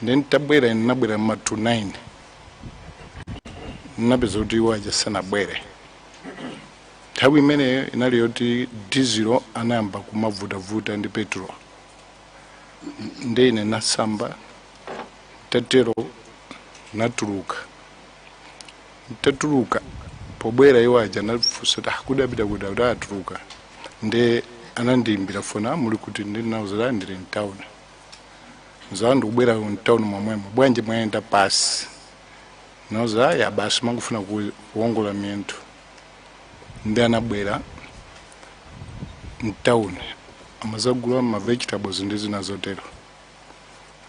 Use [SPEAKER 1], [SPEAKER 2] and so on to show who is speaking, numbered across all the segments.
[SPEAKER 1] Then tabwera, ine nabwera ma to 9, napeza kuti iwo aja sanabwere. Nthawi imeneyo inali yoti dizilo anayamba kumavutavuta ndi petrol. Nde ine nasamba, tatero natuluka. Tatuluka, pobwera iwo aja nafunsa kuti, "Ah, kudi apita kuti?" Akuti atuluka. Nde anandiyimbira foni, "Ah, muli kuti?" Ndinauza kuti ndili mtown. Za ndikubwera mtown momwemo. "Bwanji mwayenda pasi?" Nauza, "Aya, basi, mangofuna kuwongola miyendo." Ndi anabwera mtown, amazagula ma vegetables ndi zina zotero.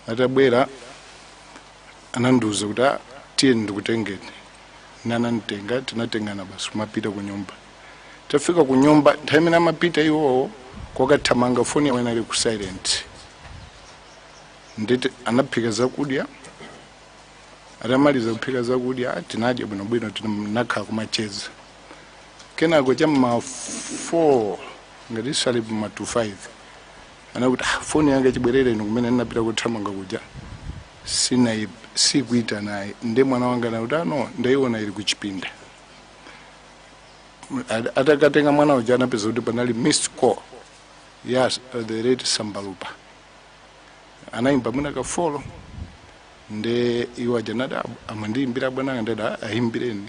[SPEAKER 1] Atabwera anandiuza kuti, "Ah, tiye ndikutengeni." Ine ananditenga, tinatengana basi kumapita ku nyumba. Tafika ku nyumba, nthawi imene amapita iwowo kwakathamanga, foni yawo inali ku silent. Nditi anaphika zakudya. Atamaliza kuphika zakudya, tinadya bwinobwino, tinakhala kumacheza. Kenako cham'ma 4, ngati sali ma to 5, anakuti, "Ah, foni yanga chibwerere ino kumene ndinapita kuthamanga kuja sina sikuita naye." Nde mwana wanga nakuti, "Ano ndaiona ili kuchipinda." Atakatenga mwana uja, anapeza kuti panali missed call ya the late Sambalupa, anayimba mwina ka 4. Nde iwo aja nati, "Amandiyimbira bwananga." Ndati, "Ayimbireni."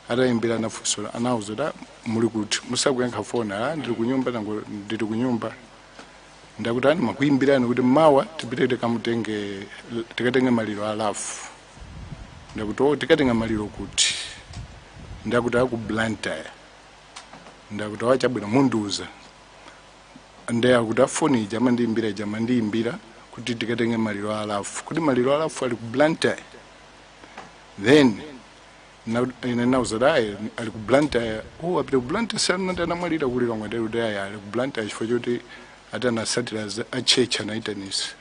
[SPEAKER 1] Atayimbira anafunsa, anauza kuti, "Ah, muli kuti? Musakuyankha foni." "Ah, ndili kunyumba, nango ndili kunyumba." Ndakuti ani makuyimbirani kuti mawa tipite tikamutenge, tikatenge maliro a Ralph. Ndakuti, "Oh, tikatenga maliro kuti?" Ndakuti, "Aku Blantyre." Ndakuti, "Wachabwino, mundiuza." Nde akuti afoni ija amandiyimbira ija, amandiyimbira kuti tikatenge maliro a Ralph, kuti maliro a Ralph ali ku Blantyre. Then ine nauza kuti ayi, ali ku Blantyre. "Oh, apita ku Blantyre? Sanati anamwalira ku Lilongwe?" Ndikuti ayi, ali ku Blantyre chifukwa choti ati anasatira a church anaitanisa.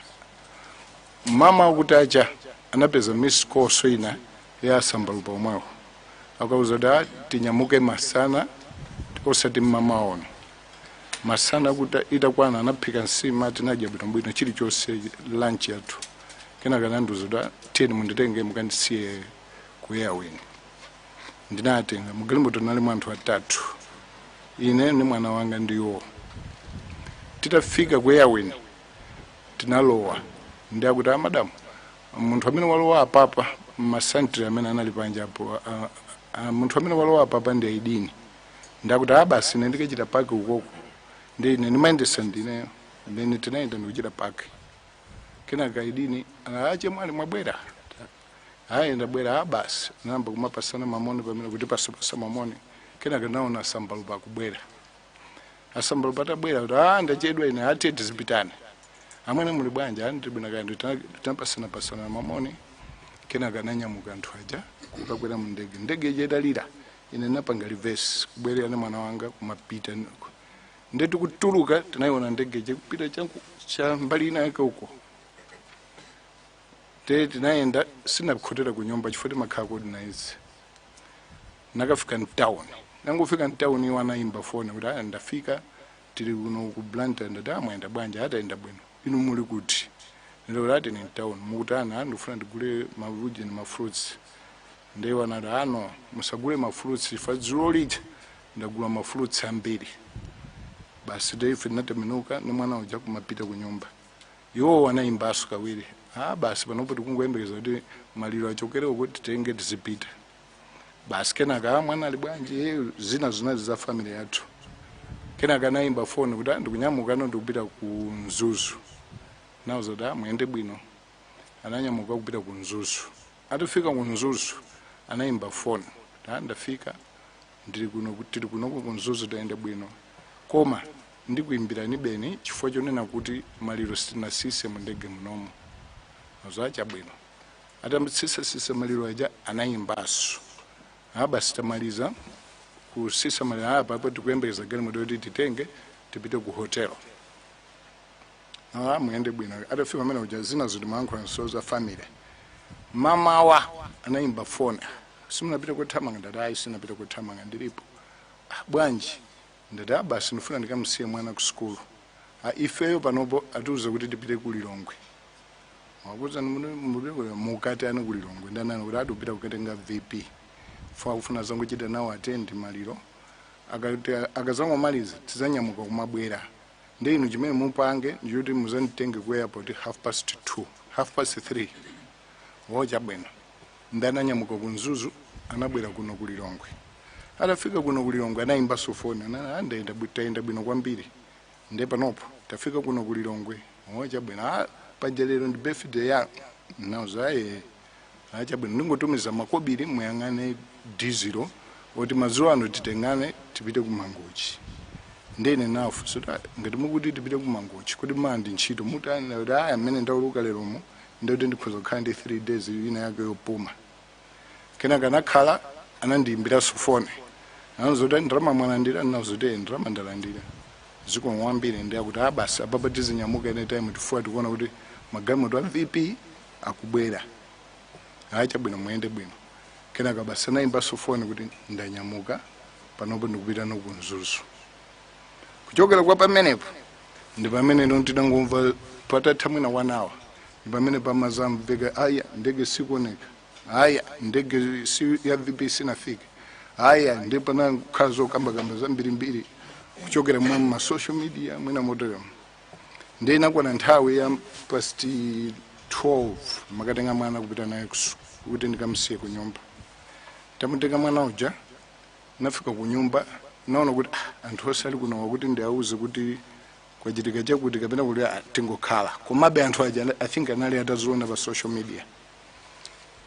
[SPEAKER 1] Mama akuti acha anapeza miss call so ina ya Asambalupa omwewo, akauza kuti, "Ah, tinyamuke masana, osati mmamaono." Masana kuti itakwana, anaphika nsima, tinadya bwinobwino chilichonse, lunch yathu. Kenaka anandiuza kuti, "Ah, tiyeni munditenge mukandisiye ku Airwing." Ndinatenga mugalimoto, nali anthu atatu, ine ndi mwana wanga ndiwo. Titafika ku Airwing, tinalowa. Ndi akuti, "Amadamu, munthu amene walowa apapa," ma sentry amene anali panja apo, "Ah, ah, munthu amene walowa apapa ndi Aidini." Ndakuti, "Ah, basi, ine ndikachita park ukoko." Ndi ine ndimayendesa ndineyo. Then tinayenda ndikuchita park. Kenaka Aidini, "Ache mwali, mwabwera?" "Ayi, ndabwera." "Ah, basi." Namba kumapasana mamoni pamene kuti pasapasa mamoni. Kenaka naona Asambalupa akubwera. Asambalupa atabwera kuti, "Ah, ndachedwa ine, atiye tizipitane. Amwene, muli bwanji?" "Ah, ndili bwino." Kandi tinapasana pasana mamoni. Kenaka ananyamuka anthu aja kukakwera mu ndege. Ndege ija italira, ine napanga reverse kubwerera ndi mwana wanga kumapita. Ndetu kutuluka, tinayiona ndege ija kupita chanku cha mbali ina yake uko. Te tinayenda, sinakhotera ku nyumba chifukwa timakhala coordinates. Nakafika mtown, nangofika mtown, iwo anayimba foni kuti, "Aya, ndafika, tili kuno ku Blantyre." Ndati, "Amwenda bwanji?" "Atayenda bwino. Inu muli kuti?" Ndikuti, "Ati ni mtown." "Mukutani?" "Ah, ndikufuna ndigule mavuji ndi ma fruits." Ndiwo anati, "Ano musagule ma fruits chifukwa dzulo lija ndagula ma fruits ambiri." Basi, te ife tinatembenuka ndi mwana uja kumapita ku nyumba. Iwo anayimbanso kawiri, "Ah, basi, panopo tikungoyembekeza kuti maliro achokere uko, titenge tizipita." Basi, kenaka, "Ah, mwana ali bwanji?" Zina zinazi za family yathu. Kenaka anayimba foni kuti, "Ah, ndikunyamuka no, ndikupita ku Mzuzu." Nauza kuti, "Ah, muyende bwino." Ananyamuka kupita ku Mzuzu. Atafika ku Mzuzu, anayimba foni kuti, "Ah, ndafika, ndili kuno, tili kuno ku Mzuzu, tayende bwino, koma ndikuyimbirani beni chifukwa chonena kuti maliro sitinasise mu ndege munomo." Nazo, "Chabwino." Atamtsisasisa maliro aja, anayimbanso, "Ah, basi, tamaliza kusisa maliro apa, apo tikuyembekeza galimoto yoti titenge tipite ku hotel." "Ah, muyende bwino." Atafika pamene uja, zina zitimayankhula nso za family. Mamawa anayimba foni, "Simunapita kuthamanga?" Ndati, "Ayi, sinapita kuthamanga, ndilipo." "Ah, bwanji?" Ndati, "Ah, basi, ndifuna ndikamusiye mwana ku sukulu. Ah, ifeyo panopo atiuze kuti tipite ku Lilongwe." Makuza mukati ani kulilongwe ndanani kuti adupita kukatenga VP fa kufuna zangochita nawo attend maliro. Akati akazangomaliza tizanyamuka kumabwera. Ndi inu chimene mupange ndikuti muzanditenge ku airport 2:30, 3:30. Wochabwino. Ndananyamuka ku Mzuzu, anabwera kuno kulilongwe. Atafika kuno kulilongwe anayimbanso foni, anayenda tayenda bwino kwambiri, nde panopo tafika kuno kulilongwe. Wochabwino. Ah, paja lero ndi birthday ya nauza aye. Achabwino, ndingotumiza makobiri muyang'ane dizilo oti madzulo ano titengane tipite ku Mangochi. Ndene nafu so ngati mukuti tipite ku Mangochi kuti mandi ntchito mutani? Kuti aya amene ndauluka leromo ndikuti ndikhoza kukhala ndi 3 days ina yake yopuma. Kenaka anakhala anandiyimbiranso foni, anazoti ndalama mwalandira? Ndinazoti ndalama ndalandira, zikomo kwambiri. Ndi akuti ah, basi apapa tizinyamuka anytime tifuwa tikuona kuti magalimoto a VP akubwera. Achabwino, muyende bwino. Kenaka basi anayimbanso foni kuti ndanyamuka panopo ndikupita no ku Mzuzu. Kuchokera kwa pamenepo ndi pamene no tinangomva patatha mwina 1 hour, ndi pamene pamazamveka aya ndege sikuoneka, aya ndege si ya VP sinafike, aya. Ndi panakhala zokambakamba zambirimbiri kuchokera mwa ma social media mwina motero. Ndi inakwana nthawi ya past 12, makatenga mwana kupita naye kuti ndikamsiye ku nyumba. Tamutenga mwana uja, nafika ku nyumba, naona kuti ah, anthu onse ali kuno kuti ndiauze kuti kwachitika chakuti kapena kuti ah, tingokhala. Komabe anthu aja I think anali ataziona pa social media.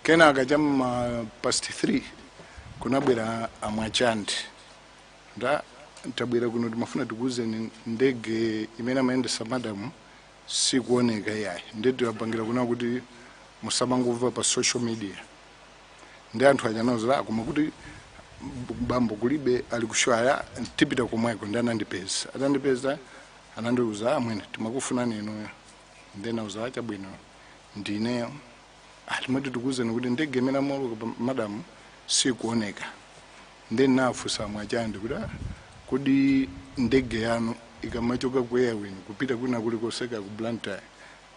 [SPEAKER 1] Kenaka chamma past 3 kunabwera amwachandi nda tabwera kuno, timafuna tikuwuzeni ndege imene amayendesa madamu sikuoneka iyayi, ndi tiwapangira kuna kuti musamangomva pa social media. Ndi anthu aja anawuza koma kuti bambo kulibe ali kushwaya, tipita komweko. Ndi anandipeza, atandipeza anandiuza, amwene timakufunani inuyo. Ndi nauza achabwino, ndineyo. Timati tikuwuzeni kuti ndege imene amauluka pa madamu sikuoneka. Ndi nafusa mwachandi kuti ah, kodi ndege yanu ikamachoka ku Airwing kupita kwina kulikonse ku Blantyre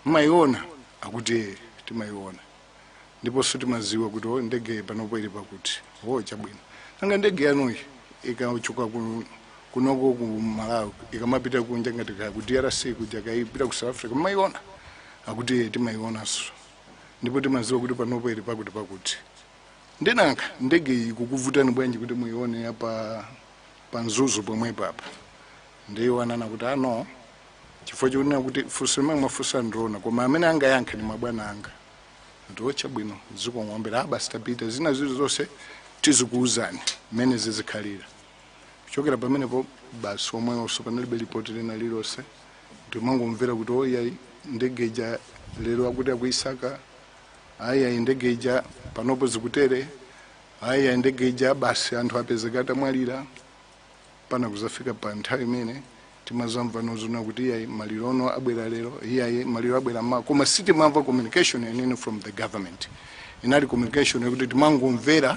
[SPEAKER 1] mmayiona? Akuti "Eh, timayiona ndiponso timaziwa kuti o ndege panopo ili pakuti." O chabwino, nanga ndege yanuyi ikachoka kunoko ku Malawi ikamapita kunja ngati ka ku DRC kuja kaipita ku South Africa mmayiona? Akuti "Eh, timayionanso ndipo timaziwa kuti panopo ili pakuti pakuti." Ndinanka ndege iyi kukuvutani bwanji kuti muione apa pa Mzuzu pomwepo apa? Ndiyo anana kuti ano chifukwa chokunena kuti funso limene mwafunsa ndiona koma amene angayankhe ni mabwana anga. Ndiotcha bwino, zikong'ombera abasi tapita, zina zili zonse tizikuuzani mmene zizikhalira. Kuchokera pamenepo basi omwewonso panalibe ripoti lina lililonse. Ndimangomvera kuti oyayi ndege ija lero akuti akuisaka, ayi ndege ija panopo zikutere, ayi ndege ija basi anthu apezeka atamwalira. Pana kuzafika pa nthawi imene timazamva nozuna kuti iyayi maliro ono abwera lero, iyayi maliro abwera ma, koma sitimamva communication yenene from the government. Inali communication yakuti timangomvera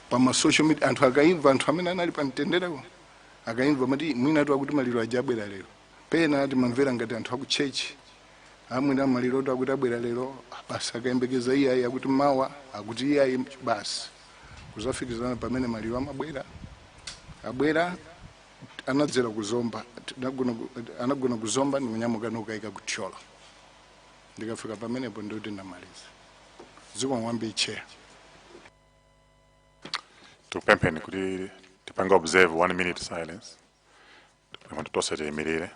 [SPEAKER 1] pa ma social media, anthu akaimva, anthu amene anali pa mtenderewo akaimva mati mwina tu akuti maliro aja abwera lero. Pena timamvera ngati anthu aku church amwina maliro tu akuti abwera lero, basi akayembekeza iyayi akuti mawa, akuti iyayi, basi kuzafikizana pamene maliro amabwera. Abwera anadzera kuzomba, anagona kuzomba ndikunyamuka nokayika kuthyolo. Ndikafika pamenepo ndikuti ndamaliza. Zikomo kwambiri, Chair.
[SPEAKER 2] Tikupempheni kuti tipange observe one minute silence. Tikupempha kuti tonse tiyimirire.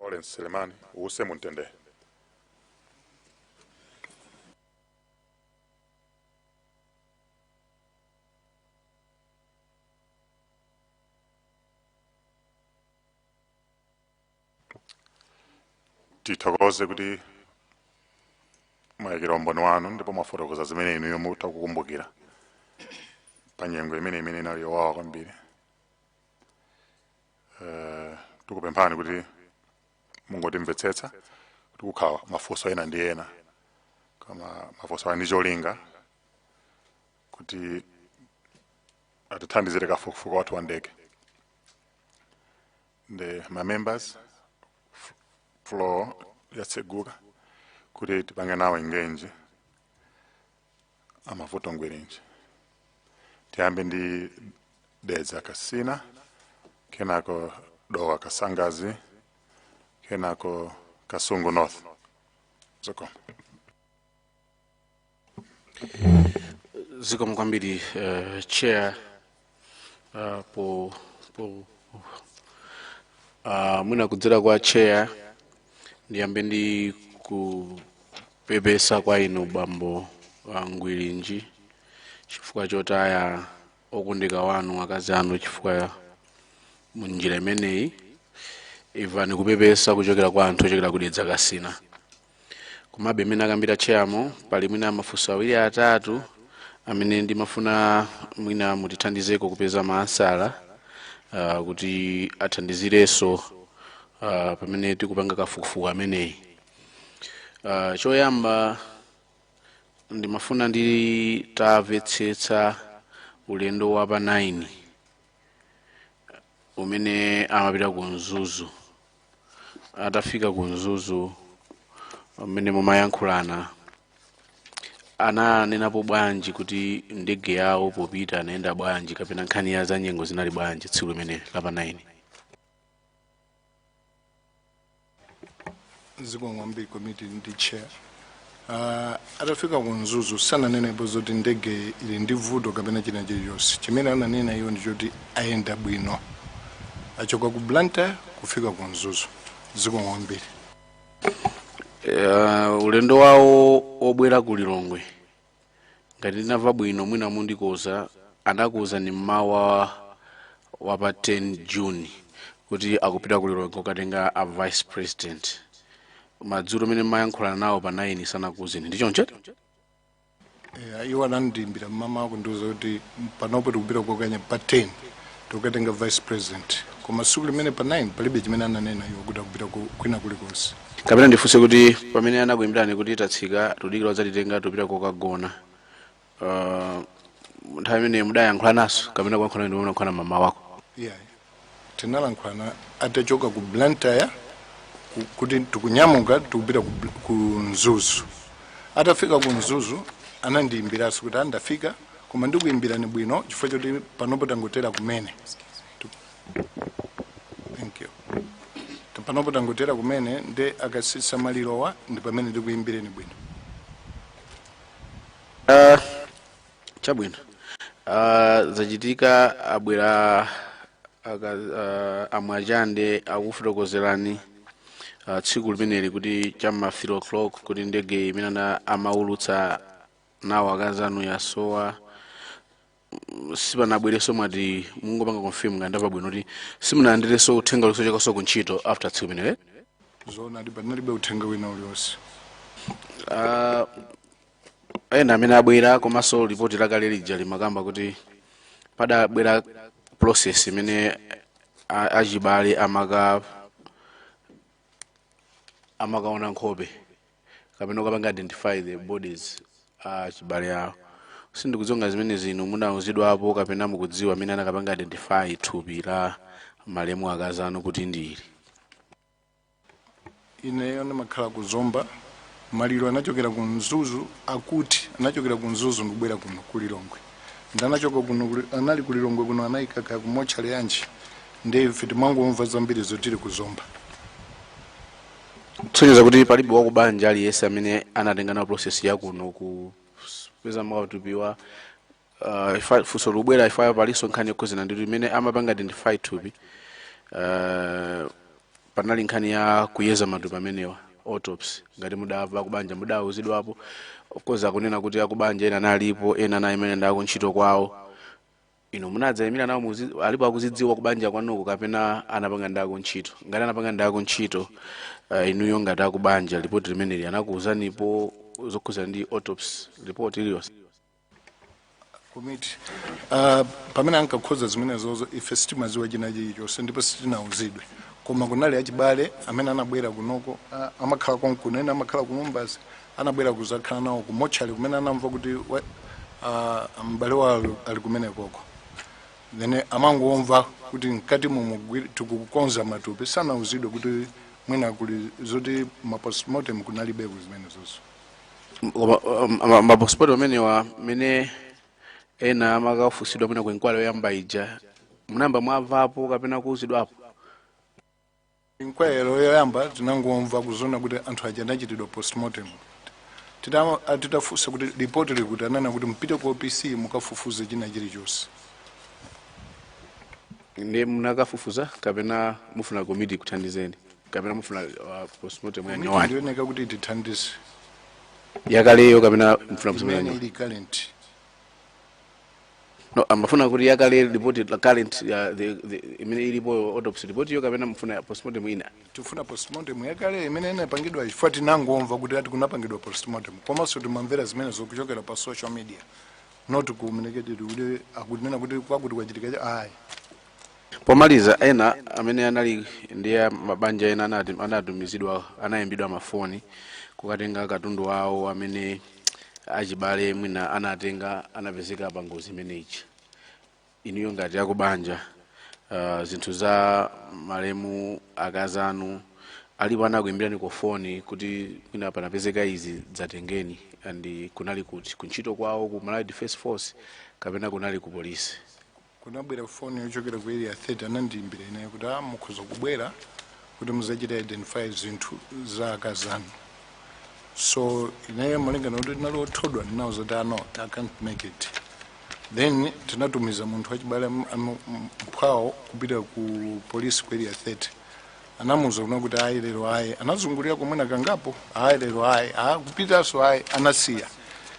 [SPEAKER 2] Lawrence Selemani, uuse mumtendere. Tithokoze kuti mwayikira umboni wanu ndipo mwafotokoza zimene inuyo mutha kukumbukira. Pa nyengo imene inali yowawa kwambiri. Tikupemphani kuti mungotimvetsetsa kuti kukhala mafunso ena ndi ena, koma mafunso ali ndi cholinga kuti atithandizire kafukufuku wathu wa ndege. The ma members, floor yatseguka kuti tipange nawo engage a Mavuto Ngwirinji. Tiyambe ndi Dedza Kasina, kenako Dowa Kasangazi, kenako Kasungu North. Zikomo.
[SPEAKER 3] Zikomo kwambiri, chair. Po mwina kudzera kwa chair, ndiyambe ndi kupepesa kwa inu bambo Ngwirinji chifukwa chotaya okondeka wanu, akazi anu, chifukwa munjira imeneyi. Imvani kupepesa kuchokera kwa anthu ochokera ku Dedza Kasina. Komabe imene akambira chairmo, pali mwina mafunso awiri atatu amene ndimafuna mwina mutithandizeko kupeza ma answer kuti athandizirenso pamene tikupanga kafukufuku ameneyi. Choyamba ndimafuna nditamvetsetsa ulendo wa pa 9 umene amapita ku Mzuzu. Atafika ku Mzuzu, amene mumayankhulana, ananenapo bwanji kuti ndege yawo popita anayenda bwanji, kapena nkhani ya za nyengo zinali bwanji tsiku limene la pa 9?
[SPEAKER 1] Zikomo kwambiri, committee ndi chair. Atafika ku Mzuzu sananenepo zoti ndege ili ndi vuto kapena china chilichonse. Chimene ananena iwo ndichoti ayenda bwino, achoka ku Blantyre kufika ku Mzuzu. Zikomo kwambiri.
[SPEAKER 3] Ulendo wawo obwera ku Lilongwe, ngati ndinamva bwino, mwina mundikoza, anakuwuzani mmawa wa pa 10 June kuti akupita ku Lilongwe kukatenga a vice president. Madzulo amene mayankhulana nawo pa 9 sanakuwuzeni, ndi choncho?
[SPEAKER 1] Iwo anandiyimbira mmamawa kundiuza kuti panopo tikupita kokanya pa 10, tikukatenga vice president, koma tsiku limene pa 9 palibe chimene ananena iwo kuti akupita kwina kulikonse.
[SPEAKER 3] Kapena ndifunse kuti pamene anakuyimbirani kuti tatsika, tudikira udzatitenga, tupita kokagona, nthawi imene mudayankhula naso kapena kuyankhula ndi munayankhula mama wako?
[SPEAKER 1] Yeah, tinalankhulana atachoka ku Blantyre kuti tikunyamuka tikupita ku Mzuzu. Atafika ku Mzuzu anandiyimbiranso kuti andafika, koma ndikuyimbirani bwino chifukwa choti panopo tangotera kumene. Thank you. Panopo tangotera kumene, ndi akasisa malirowa ndi pamene ndikuyimbireni bwino.
[SPEAKER 3] Chabwino. Zachitika, abwera amwachande akufotokozerani tsiku limeneli kuti chamma 3 o'clock kuti ndege imene amaulutsa nawo akazi anu yasowa. Sipanabwereso, mwati mungopanga confirm ngati ndamva bwino kuti simunalandirenso uthenga ulisochekaso ku ntchito after tsiku limeneli?
[SPEAKER 1] Zoonadi, panalibe uthenga wina uliwonse.
[SPEAKER 3] Ena amene abwera komanso ripoti lakale lija limakamba kuti padabwera process imene achibale amakaona nkhope kapena ukapanga identify the bodies achibale awo. Sindikudziwa zimene zinu munauzidwapo kapena mukudziwa amene anakapanga identify thupi la malemu akazi anu kuti ndi ili.
[SPEAKER 1] Ineyo ndimakhala ku Zomba. Maliro anachokera ku Mzuzu, akuti anachokera ku Mzuzu ndikubwera kuno ku Lilongwe. Ndanachoka kuno anali ku Lilongwe kuno, anayikaka ku mochari yanji, ndi ife timangomva zambiri zotili ku Zomba.
[SPEAKER 3] Kusonyeza kuti palibe wakubanja aliyense amene anatenga nawo process yakuno kupeza matupiwa. Funso lubwera ifayo, palinso nkhani yokhuzana ndi imene amapanga identify thupi. Panali nkhani ya kuyeza matupi amenewa, autopsy. Ngati mudamva akubanja, mudauzidwapo? Of course akunena kuti akubanja ena analipo, ena anayimene ndi akuntchito kwawo. Inu munadzayimira nawo, alipo akuzidziwa kubanja kwanuko kapena anapanga ndi akuntchito? Ngati anapanga ndi akuntchito, inuyo ngati akubanja, ripoti limeneli anakuuzanipo zokhuzana ndi autopsy report iliyonse?
[SPEAKER 1] Komiti, pamene ankakhoza zimenezozo, ife sitimaziwa china chilichonse ndipo sitinauzidwe, koma kunali achibale amene anabwera kunoko, amakhala konkuno, ena amakhala ku Mombasa, anabwera kuzakhala nawo ku mortuary kumene anamva kuti m'bale wawo ali kumenekoko. Then amangomva kuti mkati mumu tikukonza matupi, sanauzidwe kuti mwina kuli zoti ma postmortem, kunalibeko zimenezozo.
[SPEAKER 3] Koma ma postmortem amenewa, mene ena amakafusidwa mwina ku inquiry yoyamba ija, munayamba mwamvapo kapena kuuzidwapo?
[SPEAKER 1] Inquiry yoyamba tinangomva kuzona kuti anthu aja anachitidwa postmortem. Titafunsa kuti ripoti likuti, anana kuti mpite ku OPC mukafufuze china chilichonse.
[SPEAKER 3] Ndi munakafufuza kapena mufuna komiti kuthandizeni, kapena mufuna postmortem ya
[SPEAKER 1] Komiti
[SPEAKER 3] nyowani?
[SPEAKER 1] Ndioneka kuti tithandize.
[SPEAKER 3] Yakaleyo kapena mufuna postmortem ya
[SPEAKER 1] Imene
[SPEAKER 3] nyowani?
[SPEAKER 1] ili current.
[SPEAKER 3] No, amafuna kuti yakale report la current ya the imene ilipo autopsy report yo, kapena mufuna postmortem ina?
[SPEAKER 1] Tifuna postmortem yakale imene inapangidwa, chifukwa tinangomva kuti ati kunapangidwa postmortem, komanso timamvera zimene zokuchokera pa social media, not communicated kuti akutinena kuti kwakuti kwachitika ayi.
[SPEAKER 3] Pomaliza, ena amene anali ndi mabanja ena anatumizidwa, anayimbidwa mafoni kukatenga katundu wawo amene achibale mwina anatenga, anapezeka pa ngozi imeneyi. Inuyo ngati akubanja, zinthu za malemu akazanu, alipo anakuyimbirani ku foni kuti mwina panapezeka izi, dzatengeni? And kunali kuti, kuntchito kwawo ku Malawi Defence Force kapena kunali ku polisi?
[SPEAKER 1] Kunabwera foni yochokera ku Area 30, anandiyimbira ineyo kuti a mukhoza kubwera kuti muzachita identify zinthu za akazanu. So ineyo, malingana kuti tinali othodwa, ndinawuza kuti, "Ah, no, I can't make it." Then tinatumiza munthu wachibale, mphwawo, kupita ku polisi ku Area 30. Anamuuza kuna kuti ayi, lero ayi. Anazungulira kumwena kangapo, ayi, lero ayi, a kupitanso ayi, anasiya.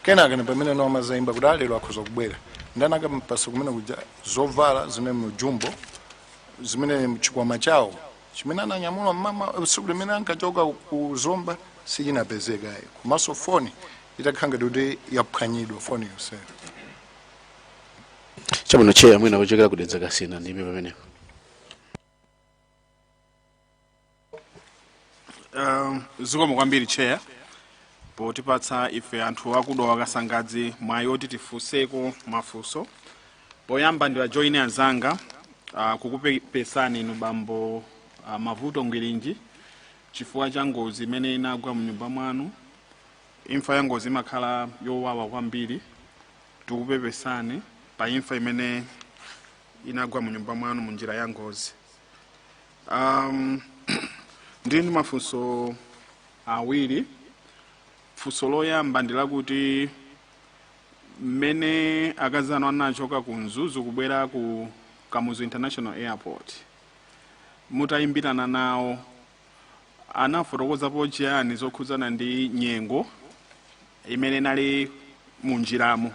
[SPEAKER 1] Kenaka ni pamene no amazayimba kuti alero akhoza kubwera. Ndanakampasa kumene kuja zovala zimene mujumbo, zimene chikwama chawo chimene ananyamula mama usiku limene ankachoka ku Zomba sichinapezeka ayi, komanso foni itakhala ngati kuti yaphwanyidwa, foni yonseyo.
[SPEAKER 3] Chabwino, Chair, mwina kuchokera kudedza Kasina, ndime pamenepo.
[SPEAKER 4] Zikomo kwambiri, Chair, potipatsa ife anthu akudowa wakasangadzi mwayi oti tifunseko mafunso. Poyamba ndiwajoine anzanga kukupepesani inu bambo Mavuto Ngwirinji chifukwa cha ngozi imene inagwa mnyumba mwanu. Imfa ya ngozi imakhala yowawa kwambiri. Tikupepesani pa imfa imene inagwa mnyumba mwanu mu njira ya ngozi. Ndili ndi mafunso awiri. Funso loyamba ndi lakuti mmene akazi anu anachoka ku Mzuzu kubwera ku Kamuzu International Airport, mutayimbirana nawo, anafotokozapo chiyani zokhudzana ndi nyengo imene inali munjiramo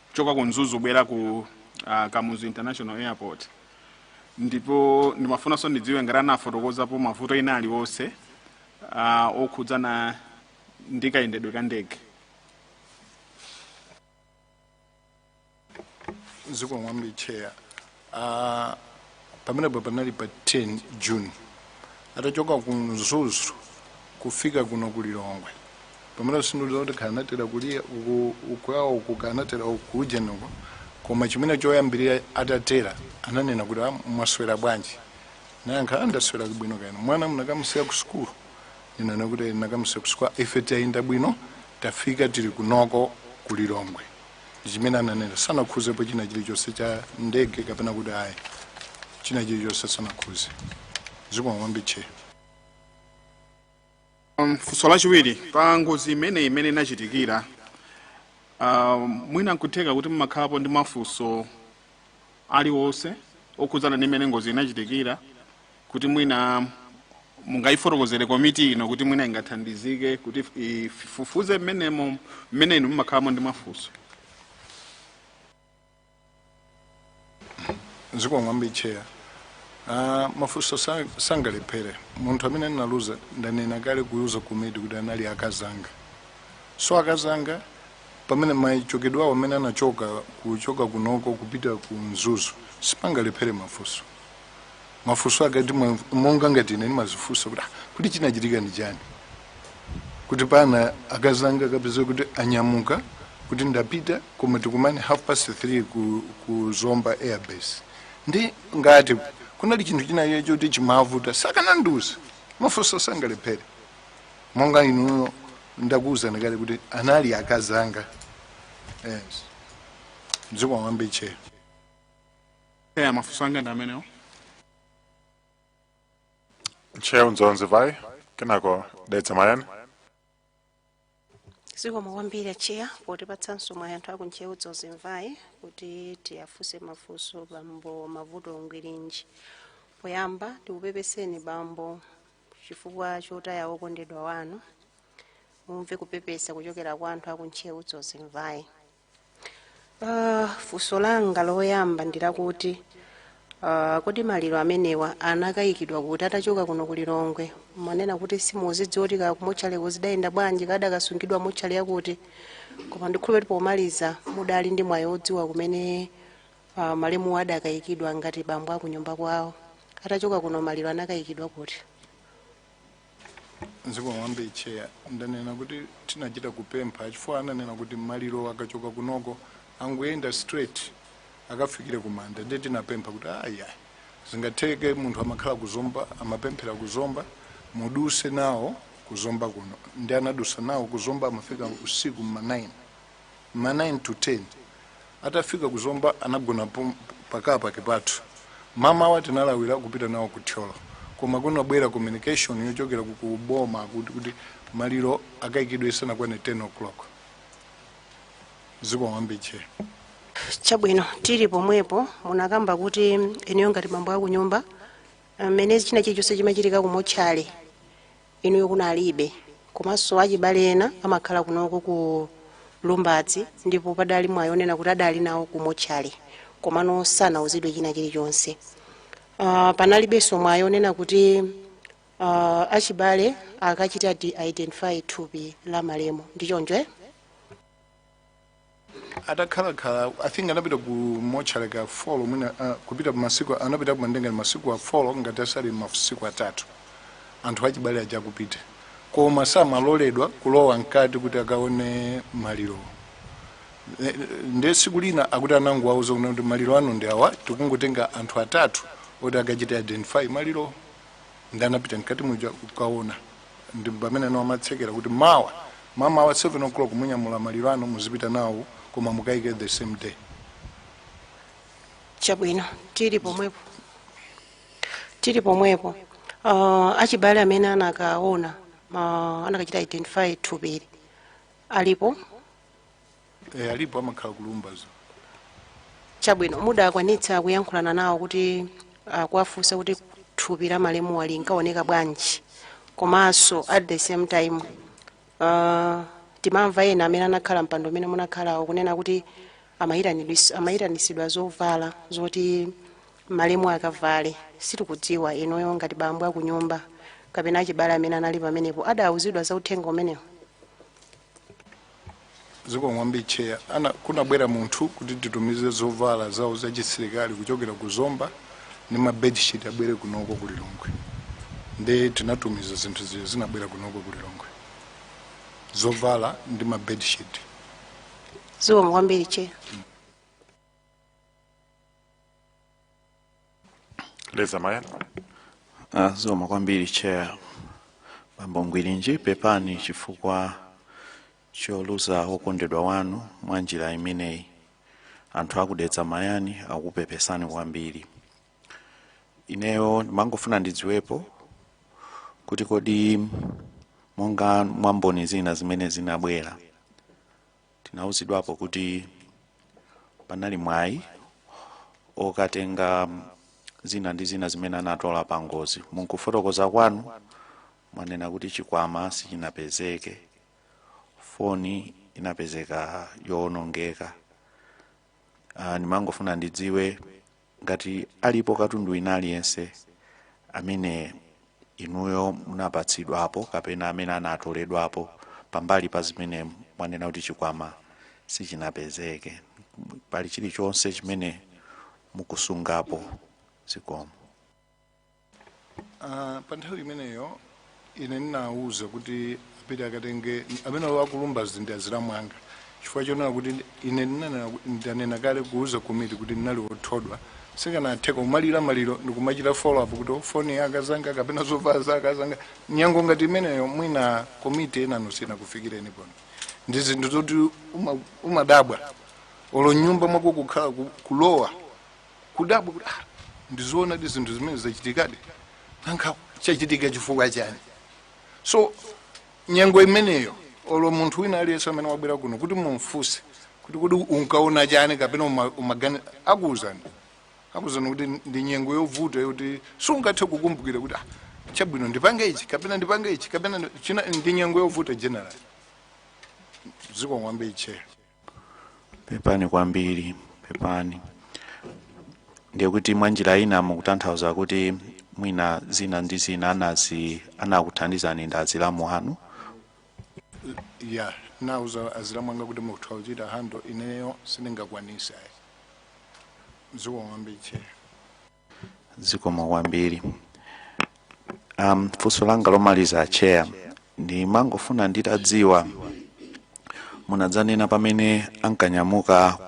[SPEAKER 4] kuchoka ku Mzuzu kubwera ku Kamuzu International Airport? Ndipo ndimafunanso ndidziwe ngati anafotokozapo mavuto ena aliwonse okhudzana ndi kayendedwe ka ndege.
[SPEAKER 1] Zikomo kwambiri, Chair. Pamenepo panali pa 10 June, atachoka ku Mzuzu kufika kuno ku Lilongwe. Pamene sindiuza kuti kanatera kuliya uku ukwawo uku, kanatera ukujenoko, koma chimene choyambirira atatera ananena kuti, "Ah, mwaswera bwanji?" Nayankha, "Ndaswera bwino kaya inu. Mwana munakamusiya ku sukulu?" Ndinanena kuti nakamusiya ku sukulu. Ife tayenda bwino, tafika, tili kunoko ku Lilongwe." Ndi chimene ananena. Sanakhuzepo china chilichonse cha ndege kapena kuti ayi, china chilichonse sanakhuze. Zikomo kwambiri, Chair.
[SPEAKER 4] Funso lachiwiri, pa ngozi imene inachitikira, mwina nkutheka kuti mumakhalapo ndi mafunso aliwonse okhudzana ndi imene ngozi inachitikira, kuti mwina mungayifotokozere komiti ino, kuti mwina ingathandizike kuti ifufuze mmenemo, mmene inu mumakhalamo ndi mafunso?
[SPEAKER 1] Zikomo kwambiri, Chair. Mafunso sangalephere. Munthu amene ndinaluza, ndanena kale kuyuza komiti kuti anali akazanga. So akazanga Pamene machokedwe awo amene anachoka, kuchoka kunoko kupita ku Mzuzu, sipangalephere mafunso. Mafunso akati monga ngati ine ndimazifunsa kuti, "Ah, kuti chinachitika ndi chani kuti pana akazanga kapeza kuti anyamuka kuti ndapita, koma tikumane 3:30 ku Zomba Airbase?" Ndi ngati kunali chinthu china choti chimavuta, sakanandiuza. Mafunso sangalephere. Monga inuyo ndakuwuzani kale kuti anali akazanga. Yes, mdziko mwambe, Chair.
[SPEAKER 4] Chair, mafunso anga ndi amenewo.
[SPEAKER 2] Ntcheu Dzonzi Mvai, kenako Dedza Mayani.
[SPEAKER 5] Zikomo kwambiri, Chair, potipatsanso mwayi anthu aku Ntcheu Dzonzi Mvai kuti tiyafunse mafunso bambo Mavuto Ngwirinji. Poyamba ndikupepeseni, bambo, chifukwa chotaya wokondedwa wanu. Mumve kupepesa kuchokera kwa anthu aku Ntcheu Dzonzi Mvai. Funso langa loyamba ndilakuti kodi maliro amenewa anakayikidwa kuti atachoka kuno ku Lilongwe? Manena kuti simuzidziwa kuti kakumotchaleko zidayenda bwanji, kadakasungidwa motchale yakuti, koma ndikhulupirira kuti pomaliza mudali ndi mwayi odziwa kumene malemu adakayikidwa ngati bambo akunyumba kwawo. Atachoka kuno, maliro anakayikidwa kuti?
[SPEAKER 1] Zikomo kwambiri, Chair. Ndanena kuti tinachita kupempha chifukwa ananena kuti maliro akachoka kunoko angoyenda straight akafikire kumanda. Ndiye tinapempha kuti aya, zingatheke munthu amakhala kuzomba, amapemphera kuzomba, muduse nawo kuzomba kuno. Ndi anadusa nawo kuzomba, amafika usiku ma 9, ma 9 to 10. Atafika kuzomba anagona pakapake pathu. Mamawa tinalawira kupita nawo ku Thyolo, koma kunabwera communication yochokera ku kuboma kuti maliro akayikidwe isanakwane 10 o'clock. Zikomo kwambiri, Chair.
[SPEAKER 5] Chabwino, tili pomwepo, munakamba kuti inuyo ngati bambo akunyumba, mmene china chilichonse chimachitika kumotchale inuyo kunalibe, komanso achibale ena amakhala kunoko ku Lumbadzi, ndipo padali mwayi onena kuti adali nawo kumotchale komano sanauzidwe china chilichonse. Panalibenso mwayi onena kuti achibale akachita de-identify thupi la malemu, ndi choncho, eh?
[SPEAKER 1] Atakhalakhala, I think anapita ku mochale ka 4 mwina, kupita masiku anapita kumandenga masiku a 4, ngati asali masiku 3, anthu achibale aja kupita, koma samaloledwa kulowa mkati kuti akaone maliro. Ndiye tsiku lina akuti ananguwauza kuti maliro anu ndi awa, tikungotenga anthu atatu oti akachita identify maliro. Ndi anapita mkati muja kukaona, ndi pamene ano amatsekera kuti mawa mamawa 7 o'clock munyamula maliro anu, muzipita nawo, koma mukayike the same day.
[SPEAKER 5] Chabwino, tili pomwepo, achibale amene anakaona, anakachita identify thupili alipo?
[SPEAKER 1] E, alipo, amakhala kulumbazo.
[SPEAKER 5] Chabwino, mudakwanitsa kuyankhulana nawo kuti kuwafunsa kuti thupi la malemuwa linkaoneka bwanji? Komanso at the same time, timamva ena amene anakhala mpando umene munakhalawo kunena kuti amayitanisidwa zovala zoti malemu akavale. Sitikudziwa inuyo ngati bambo akunyumba kapena achibale amene anali pamenepo adawuzidwa za uthenga umenewo.
[SPEAKER 1] Zikomo kwambiri, Chair. Ana kunabwera munthu kuti titumize zovala zawo zachisilikali kuchokera ku Zomba ndi ma bedsheet, abwere kunoko ku Lilongwe. Ndi tinatumiza zinthu zija, zinabwera kunoko ku Lilongwe, zovala ndi ma bedsheet.
[SPEAKER 5] Zikomo kwambiri, Chair.
[SPEAKER 2] Dedza Mayani.
[SPEAKER 6] Zikomo kwambiri, Chair. Bambo Ngwirinji, pepani chifukwa choluza wokondedwa wanu mwa njira imeneyi. Anthu akudetsa Mayani akupepesani kwambiri. Ineyo ndimangofuna ndidziwepo kuti kodi monga mwamboni zina zimene zinabwera, tinauzidwapo kuti panali mwayi okatenga zina ndi zina zimene anatola pa ngozi. Munkufotokoza kwanu mwanena kuti chikwama sichinapezeke, foni inapezeka yowonongeka. Ndimangofuna ndidziwe ngati alipo katundu wina aliyense amene inuyo munapatsidwapo kapena amene anatoledwapo pambali pa zimene mwanena kuti chikwama Sichinapezeke. Pali chilichonse chimene mukusungapo? Zikomo.
[SPEAKER 1] Pa nthawi imeneyo ine ndinawuza kuti apite akatenge amene akulumba ndi azilamu anga, chifukwa chonena kuti ine ndanena kale kuuza komiti kuti ndinali wothodwa, sikanatheka kumalira maliro ndikumachita follow up kuti foni ya akazanga kapena zovala za akazanga. Nyengo ngati imeneyo, mwina komiti enano sinakufikireni pano, ndi zinthu zoti umadabwa olo nyumba mwako kukhala kulowa kudabwa kuti, ah, ndizoona di zinthu zimene zachitikadi, nanga chachitika chifukwa chani? So nyengo imeneyo, olo munthu wina aliyense amene wabwera kuno kuti mumfunse kuti unkaona chani kapena umagani, akuwuzani kuti ndi nyengo yovuta yoti sungathe kukumbukira kuti, ah, chabwino, ndipange ichi kapena ndipange ichi kapena china. Ndi nyengo yovuta general. Zikomo kwambiri, Chair.
[SPEAKER 6] Pepani kwambiri, pepani. Ndiye kuti mwanjira ina mukutanthauza kuti mwina zina ndi zina anazi anakuthandizani ndi azilamu anu?
[SPEAKER 1] Ya, nauza azilamu anga kuti mutha kuchita handle, ineyo sindingakwanise ayi. Zikomo kwambiri, Chair.
[SPEAKER 6] Zikomo kwambiri. Funso langa lomaliza, Chair, ndimangofuna nditadziwa, munadzanena pamene ankanyamuka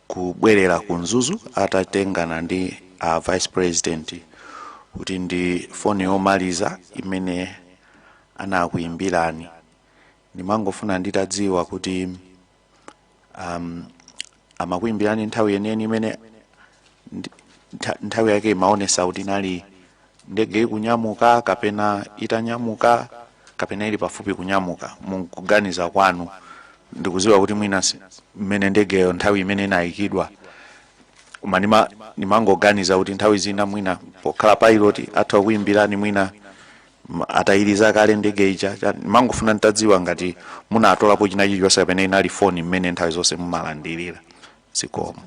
[SPEAKER 6] kubwerera ku Mzuzu atatengana ndi a Vice President kuti ndi foni yomaliza imene anakuyimbirani. Ndimangofuna nditadziwa kuti amakuyimbirani nthawi yeniyeni imene nthawi yake imaonesa kuti inali ndege ikunyamuka kapena itanyamuka kapena ili pafupi kunyamuka, mukuganiza kwanu? Ndikuziwa kuti mwina mmene ndegeyo nthawi imene inayikidwa, koma ndimangoganiza kuti nthawi zina mwina pokhala pilot atha kuyimbirani mwina atayiriza kale ndege ija. Ndimangofuna nditadziwa ngati munatolapo china chilichonse kapena inali foni mmene nthawi zonse mumalandirira. Zikomo.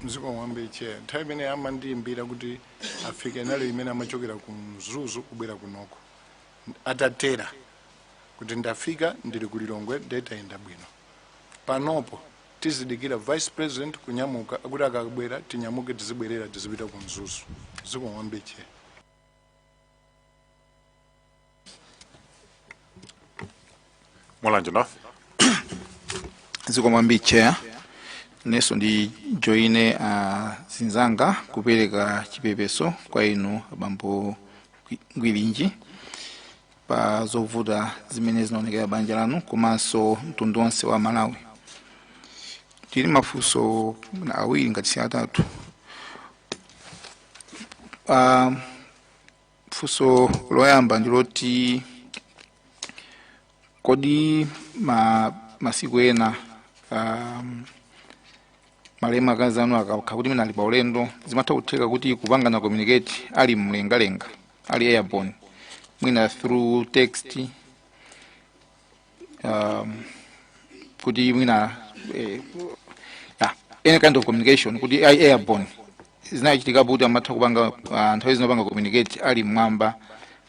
[SPEAKER 1] Zikomo kwambiri, Chair. Nthawi imene amandiyimbira kuti afike inali imene amachokera ku Mzuzu kubwera kunoko, atatera kuti ndafika, ndili ku Lilongwe, ndetayenda bwino, panopo tizidikira Vice President kunyamuka, akuti akabwera tinyamuke tizibwerera tizipita ku Mzuzu. Zikomo kwambiri, Chair.
[SPEAKER 2] Mulanje North.
[SPEAKER 7] Zikomo kwambiri, Chair. Nenso ndi joine zinzanga kupereka chipepeso kwa inu abambo Ngwilinji pa zovuta zimene zinaonekera banja lanu komanso mtundu wonse wa Malawi. Tili mafunso awiri ngati si atatu. Funso loyamba ndiloti, kodi masiku ena malemu akazi anu akakhala kuti mwina ali pa ulendo, zimatha kutheka kuti kupangana communicate ali mlengalenga, ali airborne, mwina through text, kuti mwina yeah, any kind of communication kuti ali airborne, zinachitikapo kuti amatha kupanga nthawi zinopanga communicate ali mmwamba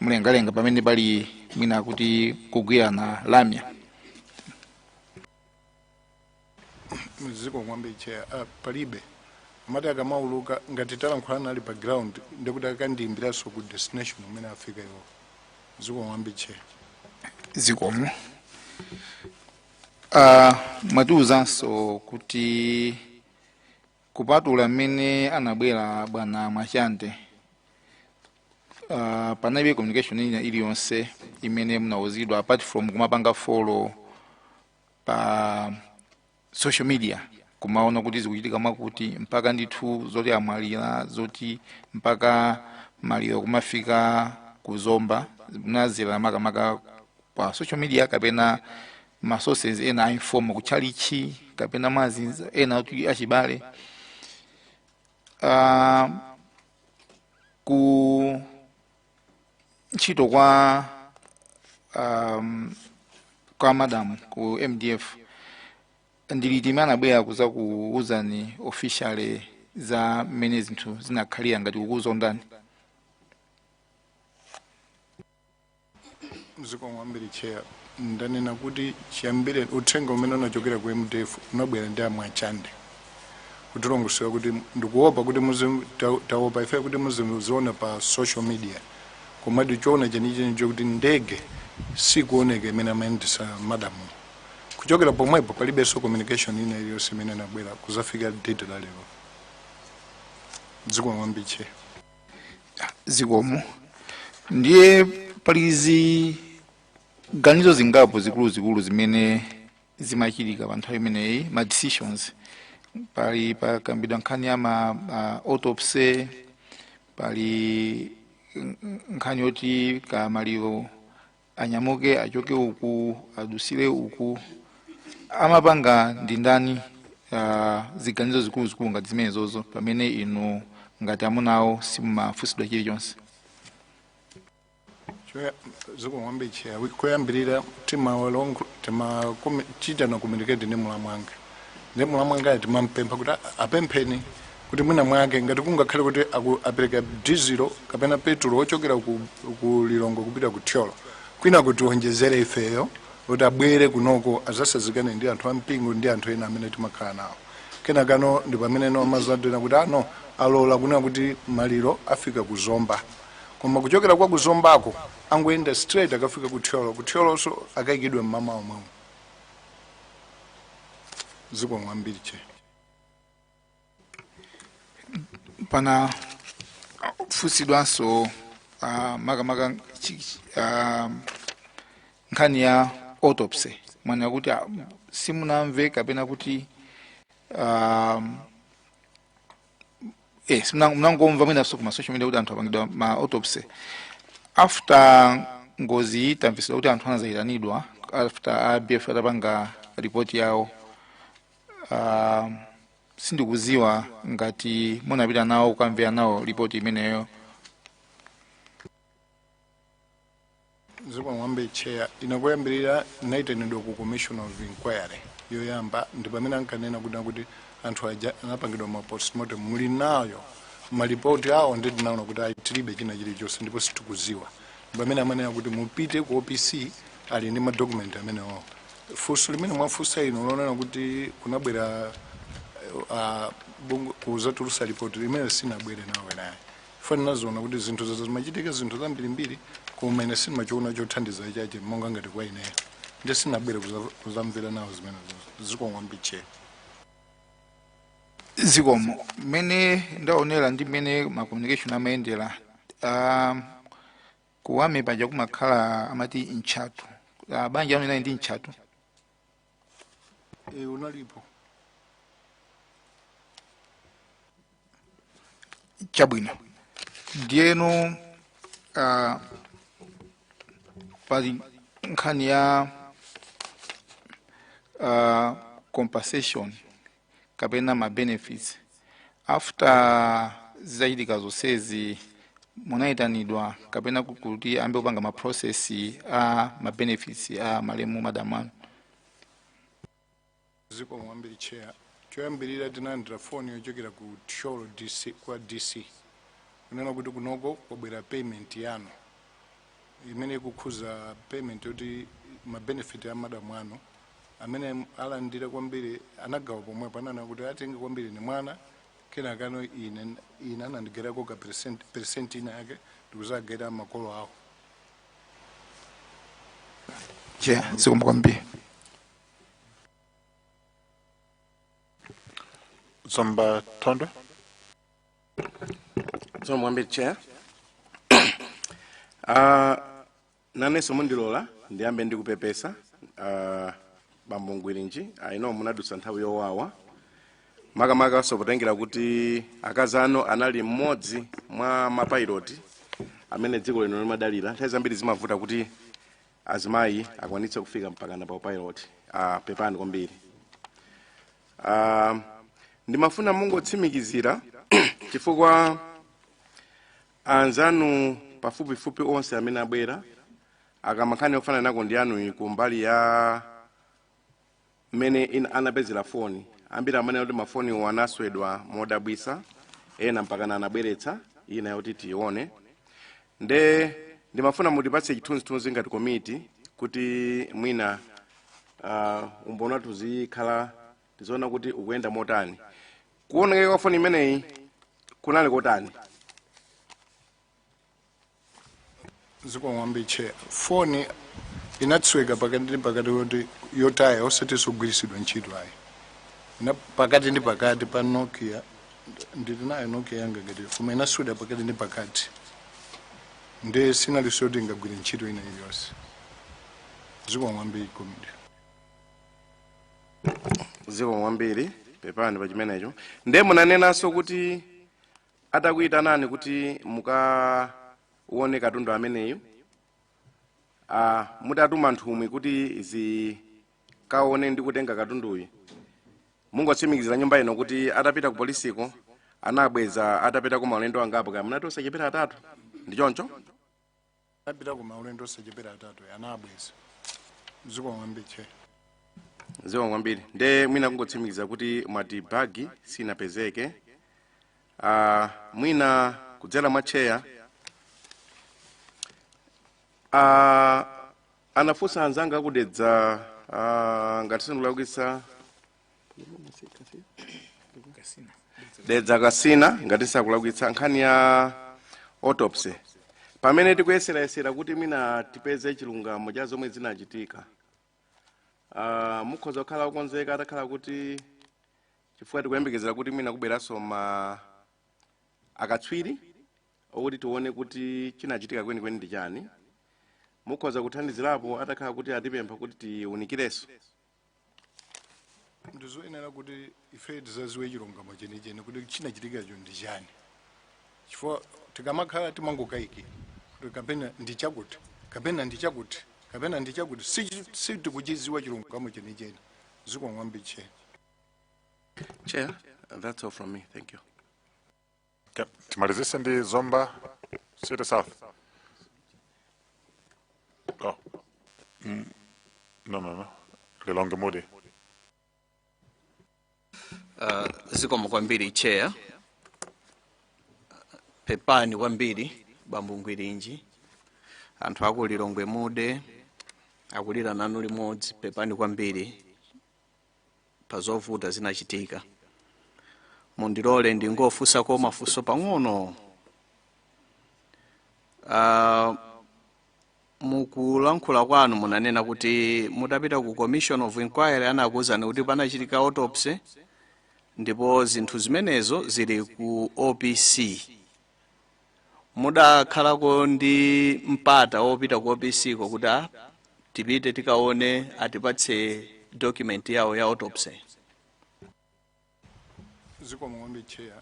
[SPEAKER 7] mlengalenga pamene pali mwina kuti kugwirana lamya?
[SPEAKER 1] Zikomo kwambiri, Chair. Palibe. Amati akamauluka, ngati talankhulana ali pa ground, ndikuti akandiyimbiranso ku destination umene afika iwo. Zikomo kwambiri, Chair.
[SPEAKER 7] Zikomo. Mwatiuzanso kuti kupatula mmene anabwera bwana Mwachande, panalibe communication ina iliyonse imene munauzidwa apart from kumapanga follow pa social media, kumaona kuti zikuchitika mwakuti, mpaka ndithu zoti amwalira, zoti mpaka maliro kumafika kuzomba, munazira makamaka pa social media kapena ma sources ena a informal, kutchalichi kapena mazinza ena kuti achibale? Ku ntchito kwa madam ku MDF, ndiliti imene anabwera kuza kuuzani officially za mmene zinthu zinakhalira, ngati kukuzondani?
[SPEAKER 1] Zikomo kwambiri, Chair. Ndanena kuti chiyambire uthenga umene unachokera ku MDF unabwera ndi amwachande kutilongosola kuti ndikuopa kuti taopa ife kuti muziona pa social media, komadi choona chenicheni chokuti ndege sikuoneka imene amayendesa madamu. Kuchokera pomwepo palibenso communication ina iliyonse imene inabwera kuzafika date la lero. Zikomo kwambiri, Chair.
[SPEAKER 7] Zikomo. Ndiye pali ziganizo zingapo zikuluzikulu zimene zimachitika pa nthawi imeneyi, ma decisions. Pali pakambidwa nkhani ya ma autopsy, pali nkhani yoti kamaliro anyamuke achoke uku adusire uku. Amapanga ndi ndani ziganizo zikuluzikulu ngati zimenezozo, pamene inu ngati amunawo simumafunsidwa chilichonse?
[SPEAKER 1] Zikomo kwambiri, Chair. Koyambirira timachita na communicate ndi mulamu wanga, ndi mulamu wanga timampempha kuti apempheni kuti mwina mwake ngati kungakhale kuti apereka dizilo kapena petulo ochokera ku Lilongwe kupita ku Thyolo, kwina kuti tionjezere ifeyo kuti abwere kunoko azasazikane ndi anthu ampingo ndi anthu ena amene timakhala nawo. Kenakano ndi pamene no amazatena kuti ano alola kunena kuti maliro afika ku Zomba, koma kuchokera kwa kuzombako angoyenda straight akafika ku Thyolo, ku Thyolonso akayikidwe mmamawa omwewo. Zikomo kwambiri, Chair.
[SPEAKER 7] Pana funsidwanso makamaka nkhani ya autopsy. Mwana kuti simunamve kapena kuti munangomva mwinanso kuma social media kuti anthu apangidwa ma autopsy after ngozi iyi. Tamvesedwa kuti anthu anazayitanidwa after a BF atapanga ripoti yawo. Sindikuziwa ngati munapita nawo kukamvera nawo ripoti imeneyo.
[SPEAKER 1] Zikomo kwambiri, Chair. Inakoyambirira naitanidwa ku commission of inquiry yoyamba, ndi pamene ankanena kuti anthu aja anapangidwa ma postmortem, muli nayo malipoti awo? Ndi tinaona kuti ayi, tilibe china chilichonse ndipo sitikuziwa. Ndi pamene amanena kuti mupite ku OPC, ali ndi madocument amenewo. Funso limene mwafunsa ino lonena kuti kunabwera kuzatulusa ripoti limene sinabwere nawo naye fani, nazoona kuti zinthu zazo zimachitika, zinthu zambirimbiri, koma ine sindimachiona chothandiza chache monga ngati kwa ineyo, ndi sinabwere kuzamvera nawo zimene. Zikomo kwambiri, Chair.
[SPEAKER 7] Zikomo. Mmene ndaonera ndi mmene ma communication amayendera, kuwame paja kumakhala amati ntchatu, banja anu inali ndi ntchatu?
[SPEAKER 1] E, unalipo.
[SPEAKER 7] Chabwino. Ndiyeno pali nkhani ya compensation kapena ma benefits. After zizachitika zonsezi, munayitanidwa kapena kuti ambe kupanga ma process a ma benefits a malemu madamu anu?
[SPEAKER 1] Zikomo kwambiri, Chair. Choyambirira tinalandira foni yochokera ku Thyolo DC, kwa DC, kunena kuti kunoko kwabwera payment yanu imene ikukhuza payment yoti ma benefit a madamu anu amene alandira kwambiri. Anagawa pomwepo, ananena kuti atenge kwambiri ni mwana, kenakano ine anandigerako ka percent ina yake ndikuzagera makolo awo.
[SPEAKER 7] Chair, zikomo kwambiri.
[SPEAKER 2] Zomba Thondwe.
[SPEAKER 8] Zikomo kwambiri, Chair. Nanenso mundilola ndiyambe ndikupepesa, bambo Ngwirinji. I know munadutsa nthawi yowawa, makamaka potengera kuti akazi anu anali mmodzi mwa mapilot amene dziko lino limadalira. Nthawi zambiri zimavuta kuti azimayi akwanitse kufika mpakana pa pilot. Pepani kwambiri. Ndimafuna mungotsimikizira, chifukwa anzanu pafupifupi onse amene abwera akamankhani ofanana nako ndi anuyi kumbali ya mmene anapezera foni, ambiri amanena kuti mafoniwo anaswedwa modabwisa, ena mpakana anabweretsa ina yoti tione. Nde ndimafuna mutipatse chithunzithunzi ngati komiti Kuti mwina umboni wathu zikhala tizoona kuti ukuyenda motani. Kuonongeka kwa foni imeneyi kunali kotani?
[SPEAKER 1] Zikomo kwambiri, Chair. Foni inatsweka pakati ndi pakati, kuti yotaya, osati sogwiritsidwa ntchito ayi. Ina pakati ndi pakati pa Nokia, ndili nayo Nokia yanga ngati, koma inaswedwa pakati ndi pakati, nde sinalinso kuti ingagwire ntchito ina iliyonse. Zikomo kwambiri, komiti.
[SPEAKER 8] Zikomo kwambiri, pepani pa chimenecho. Ndiye munanenanso kuti atakuyitanani kuti mukaone katundu ameneyu, mutatuma nthumwi kuti zikaone ndi kutenga katunduyu, mungotsimikizira nyumba ino kuti atapita ku polisiko anabweza atapita ku maulendo angapo, kaya munati osachepera atatu, ndi choncho?
[SPEAKER 1] Anapita ku maulendo osachepera atatu, anabweza. Zikomo kwambiri, Chair.
[SPEAKER 8] Zikomo kwambiri. Nde mwina kungotsimikiza kuti mwati bagi sinapezeke. Mwina kudzera mwa Chair, anafunsa anzanga akudedza, ngati sindikulakwitsa, Dedza Kasina, ngati sakulakwitsa, nkhani ya autopsy. Pamene tikuyeserayesera kuti mwina tipeze chilungamo cha zomwe zinachitika, mukhoza kukhala okonzeka atakhala kuti, chifukwa tikuyembekezera kuti mwina kubweranso ma akatswiri okuti tione kuti chinachitika kwenikweni ndi chani, mukhoza kuthandizirapo atakhala kuti atipempha kuti tiwunikirenso?
[SPEAKER 1] Ndizoyenera kuti ife tizaziwe chilungamo chenicheni kuti chinachitikacho ndi chani, chifukwa tikamakhala timangokayikira kuti kapena ndi chakuti, kapena ndi chakuti, kapena ndi chakuti. Sitikuchiziwa chilungamo chenicheni. Zikomo kwambiri, Chair.
[SPEAKER 8] Chair, that's all from me. Thank you.
[SPEAKER 2] Okay. Timalizise ndi Zomba City South. Oh. No. Lilongwe Mude.
[SPEAKER 9] Zikomo kwambiri, Chair. Pepani kwambiri, bambo Ngwirinji. Anthu aku Lilongwe Mude akulira nanu limodzi. Pepani kwambiri pa zovuta zinachitika. Mundilole ndingofunsako mafunso pang'ono. Mukulankhula kwanu munanena kuti mutapita ku commission of inquiry anakuwuzani kuti panachitika autopsy ndipo zinthu zimenezo zili ku OPC. Mudakhalako ndi mpata wopita ku OPC ko kuti tipite tikaone, atipatse document yawo ya autopsy?
[SPEAKER 1] Zikomo kwambiri, Chair.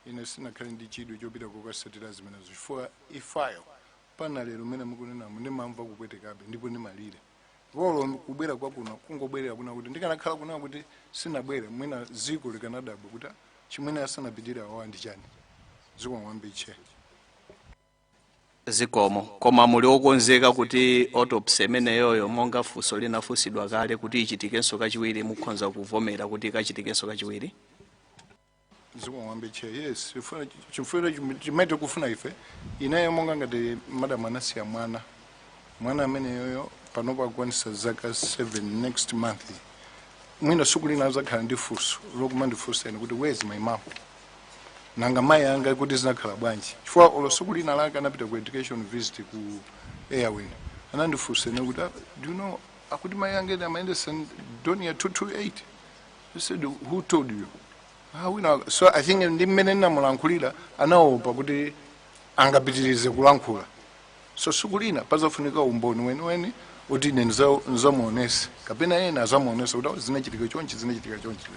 [SPEAKER 1] Ine sinakhale ndi chidwi chopita kukasatira zimenezo, chifukwa ifayo pana lero mmene mukunenamo ndimamva kupwetekabe ndipo ndimalira polo kubwera kwakuno, kungobwerera kuna kuti ndikanakhala kuna kuti sinabwere, mwina ziko likanadabwa kuti chimwene asanapitire awawa ndi chani. Zikomo kwambiri, Chair.
[SPEAKER 9] Zikomo. Koma muli okonzeka kuti autopsy imeneyoyo, monga funso linafunsidwa kale, kuti ichitikenso kachiwiri, mukhonza kuvomera kuti ikachitikenso kachiwiri?
[SPEAKER 1] Zikomo kwambiri, Chair. Yes, chifukwa chimene tikufuna ife, ineyo monga ngati madam anasiya mwana, mwana ameneyoyo panopo akukwanisa zaka 7 next month. Mwina siku lina azakhala ndi funso lokuma ndifunseni kuti, "Where is my mom? Nanga mayi anga kuti zinakhala bwanji?" Chifukwa olo siku lina lake anapita ku education visit ku Airwing, anandifunseni kuti, "Ah, do you know akuti mayi anga amayendesa Dornier 228?" I said, "Who told you?" "Ah, wina." So I think ndi mmene ndinamulankhulira anaopa kuti angapitirize kulankhula. So siku lina pazafunika umboni weniweni kuti ine ndizamuonese kapena ena azamuonese kuti, "Oh, zinachitika chonchi, zinachitika chonchi."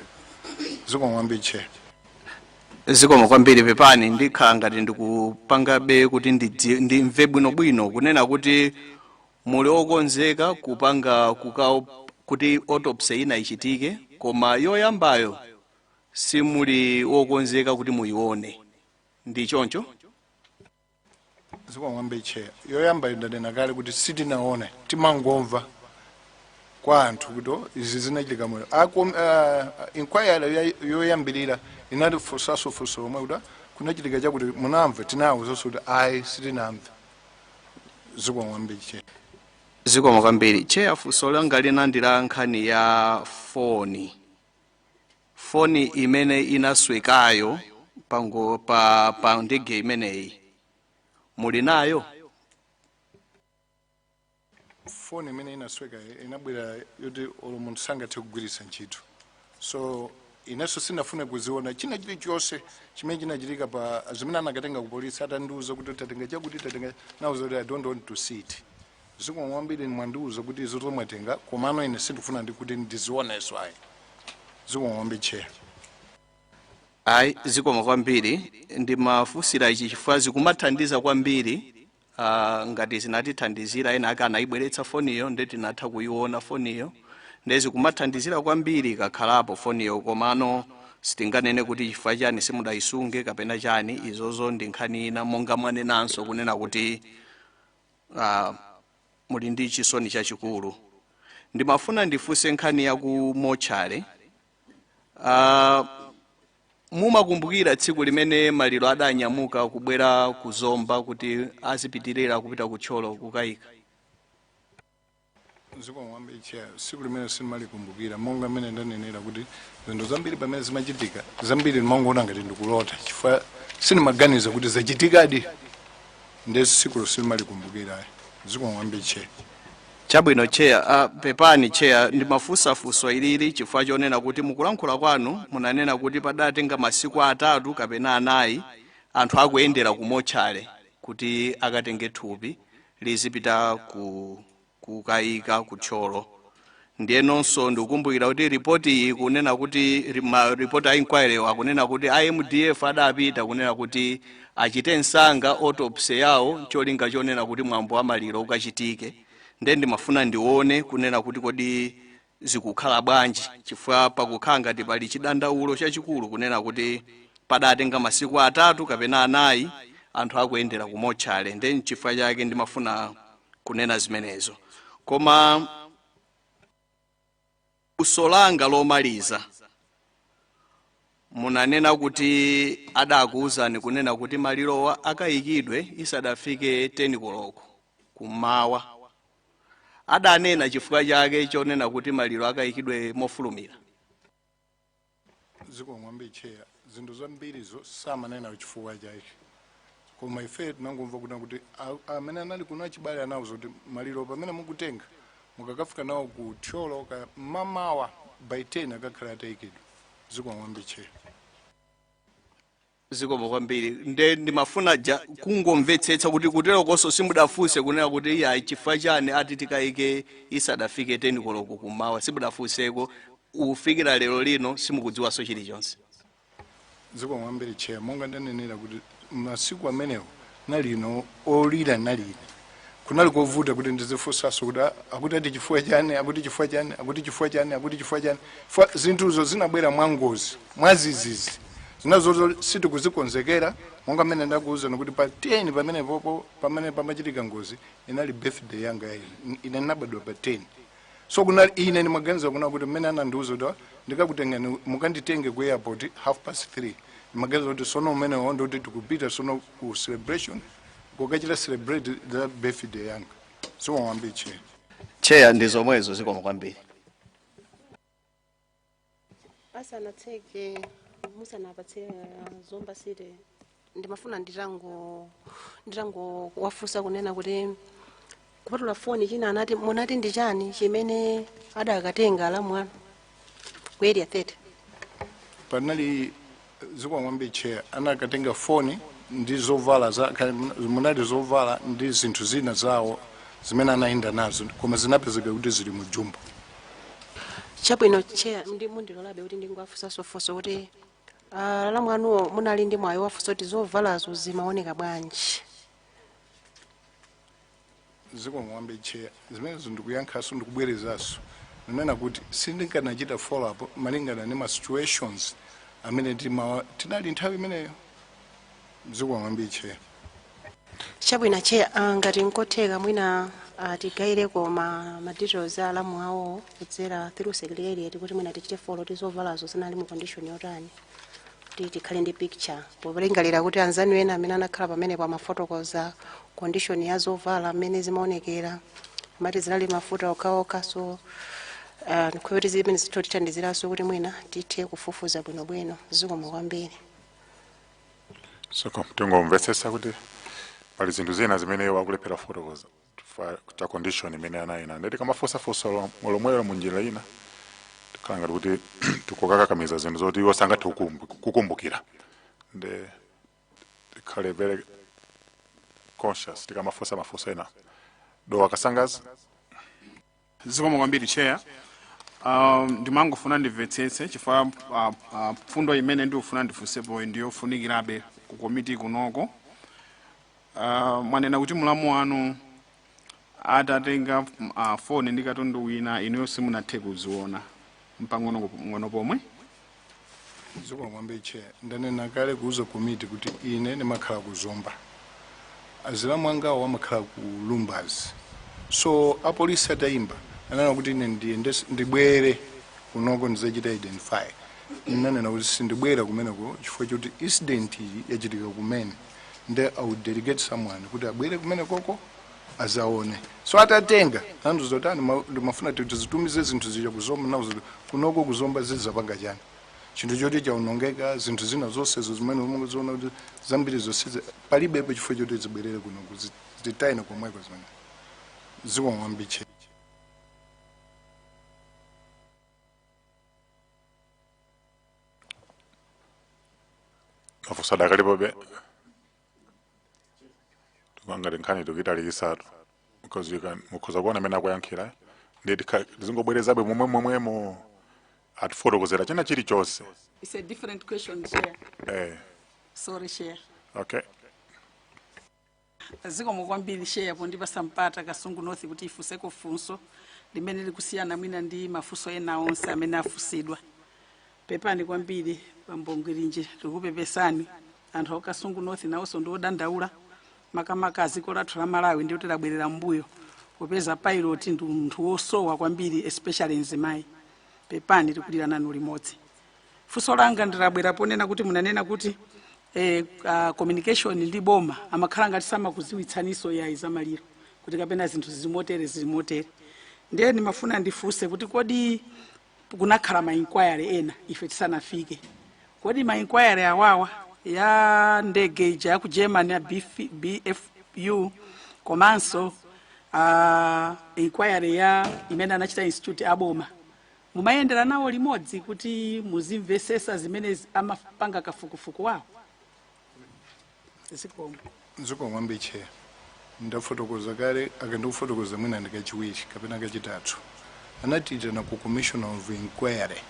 [SPEAKER 1] Zikomo kwambiri, Chair.
[SPEAKER 9] Zikomo kwambiri, pepani. Ndikhala ngati ndikupangabe kuti ndimve bwinobwino kunena kuti muli okonzeka kupanga kuti autopsy ina ichitike, koma yoyambayo simuli wokonzeka kuti muyione, ndi choncho?
[SPEAKER 1] Zikomo kwambiri, Chair. Yoyamba ndanena kale kuti sitinaone, timangomva kwa anthu kuti, "Oh, izi zinachitika moyo." Inquiry yoyambirira inatifunsanso funso lomwe kuti, "Ah, kunachitika chakuti, munamva?" Tinawuzanso kuti ayi, sitinamve. Zikomo kwambiri, Chair.
[SPEAKER 9] Zikomo kwambiri, Chair. Funso langa lina ndi la nkhani ya foni, foni imene inaswekayo pango pa ndege imeneyi, muli nayo?
[SPEAKER 1] Foni imene inasweka inabwera yoti olo munthu sangathe kugwiritsa ntchito, so inenso sinafune kuziona. China chilichonse chimene chinachitika pa zimene anakatenga ku polisi, atandiuza kuti tatenga chakuti, tatenga, nauza kuti I don't want to see it. Zikomo kwambiri, mwandiuza kuti izo zomwatenga, komano ine sindifuna ndi kuti ndizionenso ayi. Zikomo kwambiri, Chair.
[SPEAKER 9] Ayi, zikomo kwambiri. Ndimafunsira ichi chifukwa zikumathandiza kwambiri, ngati zinatithandizira ena ake anayibweretsa foniyo, ndi tinatha kuyiona foniyo, ndi zikumathandizira kwambiri ikakhalapo foniyo. Komano sitinganene kuti chifukwa chani simudayisunge kapena chani, izozo ndi nkhani ina, monga mwanenanso kunena kuti muli ndi chisoni chachikulu. Ndimafuna ndifunse nkhani ya ku mochale. Mumakumbukira tsiku limene maliro adanyamuka kubwera ku Zomba kuti azipitirira kupita ku Thyolo kukayika?
[SPEAKER 1] Zikomo kwambiri, Chair. Tsiku limene sindimalikumbukira, monga mmene ndanenera kuti zinthu zambiri pamene zimachitika, zambiri ndimangoona ngati ndikulota, chifukwa sindimaganiza kuti zachitikadi. Ndi tsikulo sindimalikumbukira. Zikomo kwambiri, Chair.
[SPEAKER 9] Chabwino, Chair. Pepani, Chair, ndimafunsafunso ilili chifukwa chonena kuti mukulankhula kwanu munanena kuti padatenga masiku 3 kapena 4 anthu akuyendera ku mochale kuti akatenge thupi lizipita ku kukayika ku Thyolo. Ndiyenonso ndikukumbukira kuti ripoti iyi kunena kuti ma ripoti a inquiry akunena kuti MDF adapita kunena kuti achite msanga autopsy yawo, cholinga chonena kuti mwambo wa maliro ukachitike. Ndiye ndimafuna ndione kunena kuti kodi zikukhala bwanji, chifukwa pakukhala ngati pali chidandaulo chachikulu kunena kuti padatenga masiku 3 kapena 4 anthu akuyendera ku mochale. Ndiye nchifukwa chake ndimafuna kunena zimenezo. Koma funso langa lomaliza, munanena kuti adakuwuzani kunena kuti malirowa akayikidwe isadafike 10 koloko kummawa. Adanena chifukwa chake chonena kuti maliro akayikidwe mofulumira?
[SPEAKER 1] Zikomo kwambiri, Chair. Zinthu zambirizo samanena chifukwa chake, koma ife tinangomva kuna kuti amene anali kuno achibale anawuza kuti maliro pamene mukutenga mukakafika nawo ku Thyolo ka mmamawa by 10 akakhala atayikidwa. Zikomo kwambiri, Chair.
[SPEAKER 9] Zikomo kwambiri. Nde ndimafuna ja kungomvetsetsa kuti kutero konso simudafunse kunena kuti iya, chifukwa chani ati tikayike isadafike 10 koloko kummawa? Simudafunseko ufikira lero lino, simukudziwanso chilichonse?
[SPEAKER 1] Zikomo kwambiri, Chair. Monga ndanenera kuti masiku amenewo nalino olira naline, kunali kovuta kuti ndizifunsanso kuti akuti ati chifukwa chani, akuti chifukwa chani, akuti chifukwa chani, akuti chifukwa chani. Zinthuzo zinabwera mwangozi, mwazizizi, zinazozo sitikuzikonzekera. Monga mmene ndakuwuzani kuti pa 10 pamene popo pamene pamachitika ngozi inali birthday yanga ya ine. Ine ndinabadwa pa 10, so kunali ine ndimaganiza kuna kuti mmene anandiuza kuti ndikakutengani, mukanditenge ku airport 3:30, ndimaganiza kuti sono umenewo ndikuti tikupita sono ku celebration, kukachita celebrate the birthday yanga. Zikomo kwambiri, Chair.
[SPEAKER 9] Chair, ndi zomwezo. Zikomo kwambiri.
[SPEAKER 5] Asanatseke, musanapatse Zomba City, ndimafuna nditango wafunsa kunena kuti kupatula foni, china anati munati ndi chani chimene adakatenga alamu anu ku Area 30?
[SPEAKER 1] Panali, zikomo kwambiri, Chair, anakatenga foni ndi zovala za munali zovala ndi zinthu zina zawo zimene anayenda nazo, koma zinapezeka kuti zili mu jumbo.
[SPEAKER 5] Chabwino, Chair, ndi mundilolabe kuti ndingowafunsanso funso kuti alamu anuwo munali ndi mwayi wafunsa kuti zovalazo zimaoneka bwanji?
[SPEAKER 1] Zikomo kwambiri, Chair. Zimenezo ndikuyankhaso, ndikubwerezanso ndinena kuti sindinkanachita follow up malingana ndi ma situations amene tinali nthawi imeneyo. Zikomo kwambiri, Chair.
[SPEAKER 5] Chabwino, Chair. Ngati nkotheka mwina tigayireko ma details a alamu awo kudzera through secretariat, kuti mwina tichite follow kuti zovalazo zinali mu condition yotani, kuti tikhale ndi picture, polingalira kuti anzanu ena amene anakhala pamenepo amafotokoza condition ya zovala mmene zimaonekera. Mati zinali mafuta okhaokha, so ndikhulupirira kuti zimene zitotithandiziranso kuti mwina tithe kufufuza bwinobwino. Zikomo kwambiri.
[SPEAKER 2] So tingomvetsetsa kuti pali zinthu zina zimene wakulephera kufotokoza chifukwa cha condition imene anayina. Ndeti kamafunsafunsa lomwelo munjira ina tikhala ngati kuti tikukakamiza zinthu zoti iwo sangathe kukumbukira. Nde tikhale very conscious tikamafunsa mafunso ena. Dowa Kasangazi.
[SPEAKER 4] Zikomo kwambiri, Chair. Ndimangofuna ndimvetsetse chifukwa fundo imene ndikufuna ndifunsepo ndiyofunikirabe ku komiti kunoko. Mwanena kuti mulamu wanu atatenga foni ndi katundu wina, inuyo simunathe kuziona mpang'ono ng'ono pomwe?
[SPEAKER 1] Zikomo kwambiri, Chair. Ndanena kale kuuza komiti kuti ine ndimakhala ku Zomba, azilamu angawo amakhala ku Lumbadzi. So apolisi atayimba ananena kuti ine ndiyende ndibwere kunoko ndizachita identify. Ndinanena kuti sindibwera kumeneko chifukwa choti incident iyi yachitika kumene, nde I will delegate someone kuti abwere kumene koko azaone. So atatenga nandiuza kuti ani ndimafuna tizitumize zinthu zija kuzomba. Nauza kuti kunoko kuzomba zizapanga chani chinthu choti chaonongeka, zinthu zina zonsezo zimene mukuziona kuti zambiri zonse palibepo chifukwa choti zibwerere kunoku, zitayina komweko zimene. Zikomo kwambiri, Chair.
[SPEAKER 2] Mafunso adakalipobe? Tikangati nkhani tikuyitalikisatu because you can mukhoza kuona amene akuyankhira, ndi tizingobwerezabe momwe momwemo atifotokozera china chilichonse.
[SPEAKER 10] It's a different question, Chair. Sorry, Chair.
[SPEAKER 2] Okay.
[SPEAKER 10] Zikomo kwambiri, Chair, pondipasa mpata Kasungu North kuti ifunseko funso limene likusiyana mwina ndi mafunso ena onse amene afunsidwa. Pepani kwambiri, bambo Ngwirinji, tikupepesani. Anthu a Kasungu North nawonso ndi odandaula, makamaka dziko lathu la Malawi ndi kuti labwerera mbuyo popeza pilot ndi munthu wosowa kwambiri, especially mzimayi. Pepani, tikulira nanu limodzi. Funso langa ndilabwera ponena kuti munanena kuti communication ndi boma amakhala ngati samakuziwitsaniso yayi zamaliro kuti kapena zinthu zili motere zili motere. Ndiye ndimafuna ndifunse kuti kodi kunakhala ma inquiry ena ife tisanafike? Kodi ma inquiry awawa ya ndege ija ya ku Germany ya BFU komanso inquiry ya imene anachita institute aboma, mumayendera nawo limodzi kuti muzimvesesa zimene amapanga kafukufuku wawo? Zikomo.
[SPEAKER 1] Zikomo kwambiri, Chair. Ndafotokoza kale, akandikufotokoza mwina ndikachiwiri kapena kachitatu, anatiitana ku commission of inquiry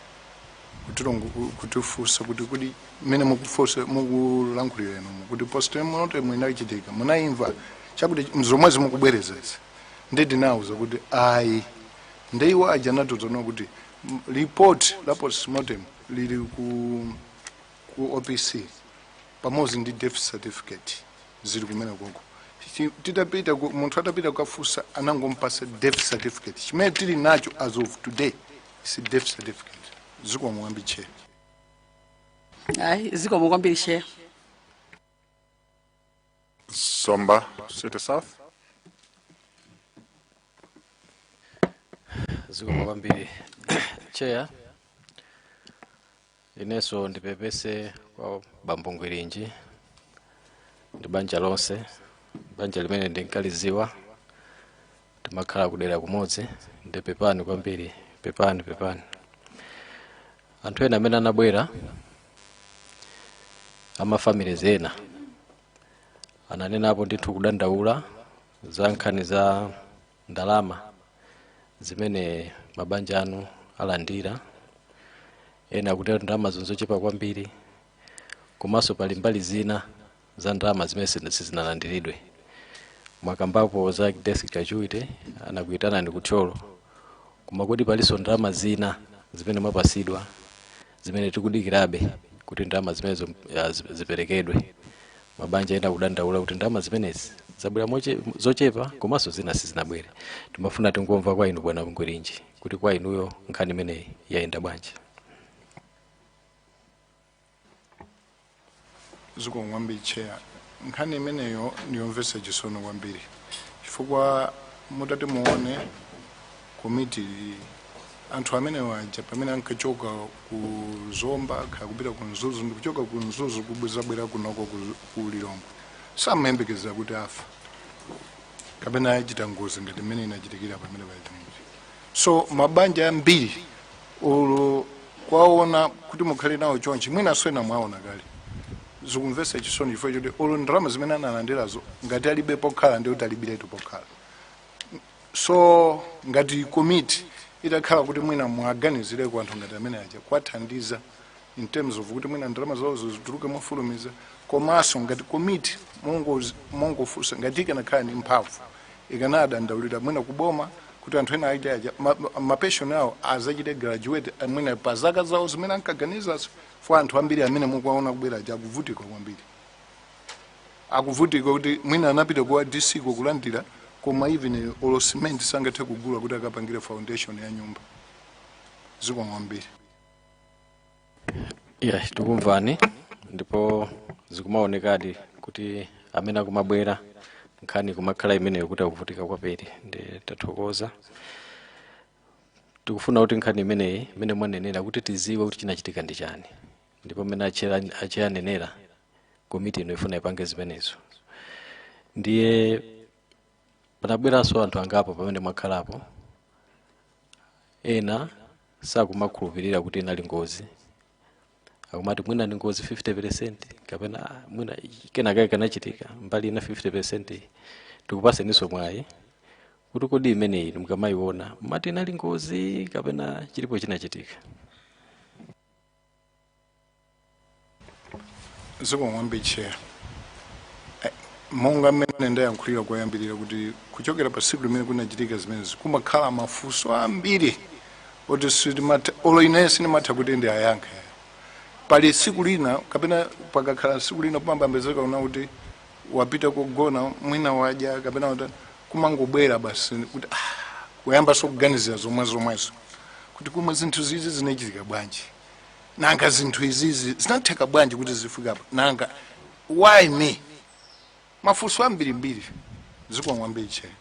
[SPEAKER 1] kutifunsa kuti mmene mukufunsa mukulankhulira inu kuti postmortem inachitika munayimva chakuti zomwe zimukubwereza izi. Ndi ndinawuza kuti ayi. Ndi iwo aja anatiuza kuti report la postmortem lili ku OPC pamodzi ndi death certificate, zili kumene koko. Titapita munthu atapita kukafunsa anangompasa death certificate. Chimene tili nacho as of today is death certificate. Zikomo kwambiri, Chair.
[SPEAKER 10] Ayi, zikomo kwambiri, Chair.
[SPEAKER 2] Zomba City South.
[SPEAKER 11] Zikomo kwambiri, Chair. Inenso ndipepese kwa bambo Ngwirinji ndi banja lonse, banja limene ndinkaliziwa, timakhala kudera kumodzi. Ndipepani kwambiri, pepani, pepani. Anthu ena amene anabwera, ama families ena ananenapo ndithu kudandaula za nkhani za ndalama zimene mabanja anu alandira. Ena akuti ndalama zochepa kwambiri, komanso pali mbali zina za ndalama zimene sizinalandiridwe. Mwakambapo za death gratuity, anakuyitanani kuthyolo, koma kodi palinso ndalama zina zimene mwapasidwa zimene tikudikirabe kuti ndalama zimenezo ziperekedwe? Mabanja ena kudandaula kuti ndalama zimenezi zabwera zochepa komanso zina sizinabwere. Timafuna tingomva kwa inu, bwana Ngwirinji, kuti kwa inuyo nkhani imeneyi yayenda bwanji?
[SPEAKER 1] Zikomo kwambiri, Chair. Nkhani imeneyo ndiyomvetsa chisono kwambiri chifukwa Mutati muone komiti, anthu amene waja pamene ankachoka ku Zomba kaya kupita ku Mzuzu, ndikuchoka ku Mzuzu kubwezabwera kunoko ku Lilongwe, samayembekezera kuti afa kapena achita ngozi ngati mmene inachitikira pamene pachimuti. So mabanja ambiri olo kwaona kuti mukhale nawo chonchi, mwinanso ena mwaona kale, zikumvetsa chisoni chifukwa choti olo ndalama zimene analandirazo, ngati alibe pokhala, ndi kuti alibiretu pokhala. So ngati komiti itakhala kuti mwina mwaganizireko anthu ngati amene aja, kwathandiza in terms of kuti mwina ndalama zawozo zituluke mofulumiza. Komanso ngati komiti mongofunsa, ngati ikanakhala ndi mphamvu, ikanadandaulira mwina kuboma kuti anthu ena aja aja mapension awo azachite graduate, mwina pa zaka zawo zimene ankaganizazo. Fo anthu ambiri amene mukuwaona kubwera aja akuvutika kwambiri, akuvutika kuti mwina anapita kwa DC kulandira, koma even olo cement sangathe kugula kuti akapangire foundation ya nyumba. Zikomo kwambiri.
[SPEAKER 11] Yeah, tikumvani, ndipo zikumaonekadi kuti amene akumabwera nkhani kumakhala imeneyo kuti akuvutika kwambiri. Ndi tathokoza. Tikufuna kuti nkhani imeneyi imene mwanenera kuti tiziwe kuti chinachitika ndi chani, ndipo mmene acheyanenera, komiti ino ifuna ipange zimenezo. Ndiye panabweranso anthu angapo pamene mwakhalapo, ena sakumakhulupirira kuti inali ngozi, akumati mwina ndi ngozi 50% kapena mwina kenakake kanachitika mbali ina 50%. Tikupaseninso mwayi kuti kodi imeneyi mukamayiona mati inali ngozi kapena chilipo chinachitika?
[SPEAKER 1] Zikomo kwambiri, Chair. Monga mmene ndayankhulira koyambirira kuti kuchokera pa tsiku limene kunachitika zimenezi, kumakhala mafunso ambiri oti sitimatha, olo ine sindimatha kuti ndi ayankhe. Pali tsiku lina kapena pakakhala tsiku lina, kumambambezeka una kuti wapita kugona, mwina wadya kapena kuti kumangobwera basi kuti kuyambanso kuganizira zomwe zomwezo, kuti kumwe zinthu zizi zinachitika bwanji, nanga zinthu izizi zinatheka bwanji kuti zifike apa, nanga why me? Mafunso ambirimbiri. Zikomo kwambiri, Chair.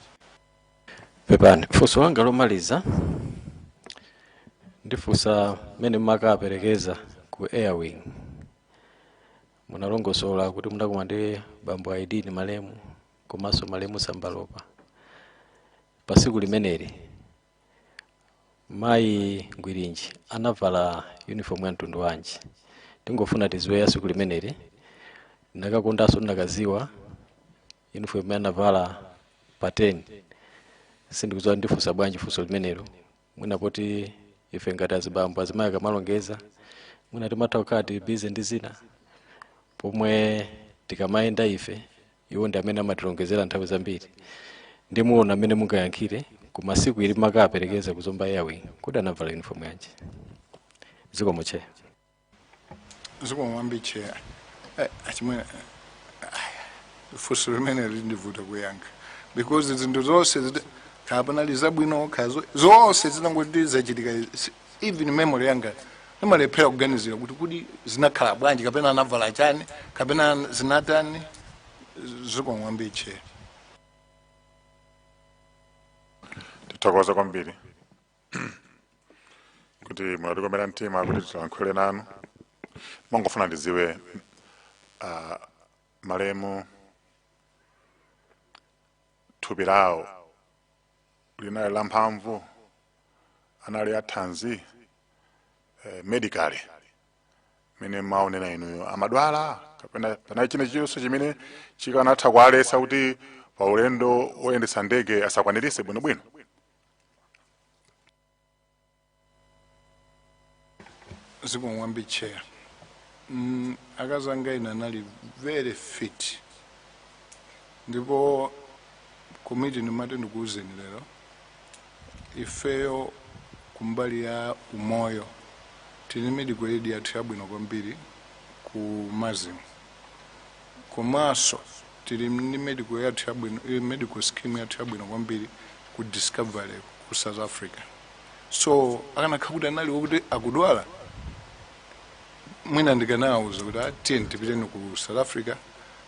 [SPEAKER 11] Pepani, funso langa lomaliza ndifunsa mmene mumakaperekeza ku Airwing. Munalongosola kuti munakumana ndi bambo Aidini malemu komanso malemu Sambalopa. Pa tsiku limeneli mayi Ngwirinji anavala uniform ya mtundu wanji? Tingofuna tiziwe ya tsiku limeneli. Ndakakondanso ndakaziwa uniform imene anavala pa 10. Sindikudziwa ndifunsa bwanji funso limenelo. Mwina poti ife ngati azibambo, azimayi akamalongeza, mwina timatha kukhala tili busy ndi zina, pomwe tikamayenda ife, iwo ndi amene amatilongezera nthawi zambiri. Ndimuona amene mungayankhire, koma siku ili makaperekeza ku Zomba Airwing, kuti anavala uniform yanji? Zikomo, Chair.
[SPEAKER 1] Zikomo kwambiri, Chair. Achimwene, funso limene lindivuta kuyankha because zinthu zonse kaya panali zabwino kaya zonse zinangoti zachitika. Even memory yanga imalephera kuganizira kuti zinakhala bwanji kapena anavala chani kapena zinatani. Zikomo kwambiri, Chair.
[SPEAKER 2] Tithokoza kwambiri kuti munatikomera mtima kuti tilankhule nanu. Mangofuna ndidziwe, malemu thupi lawo linali lamphamvu, anali athanzi medically mene maonera inuyo, amadwala kapena panali china chilichonse chimene chikanatha kuwaletsa kuti pa ulendo woyendetsa ndege asakwaniritse bwinobwino?
[SPEAKER 1] Zikomo kwambiri, Chair. Akazi anga ine anali very fit, ndipo komiti, ndimati ndikuwuzeni lero, ifeyo kumbali ya umoyo tili medical aid yathu yabwino kwambiri ku MASM, komanso tili ndi medical yathu yabwino, medical scheme yathu yabwino kwambiri ku Discovery ku South Africa. So akanakhala kuti anali wokuti akudwala, mwina ndikanawuza kuti tiyeni tipiteni ku South Africa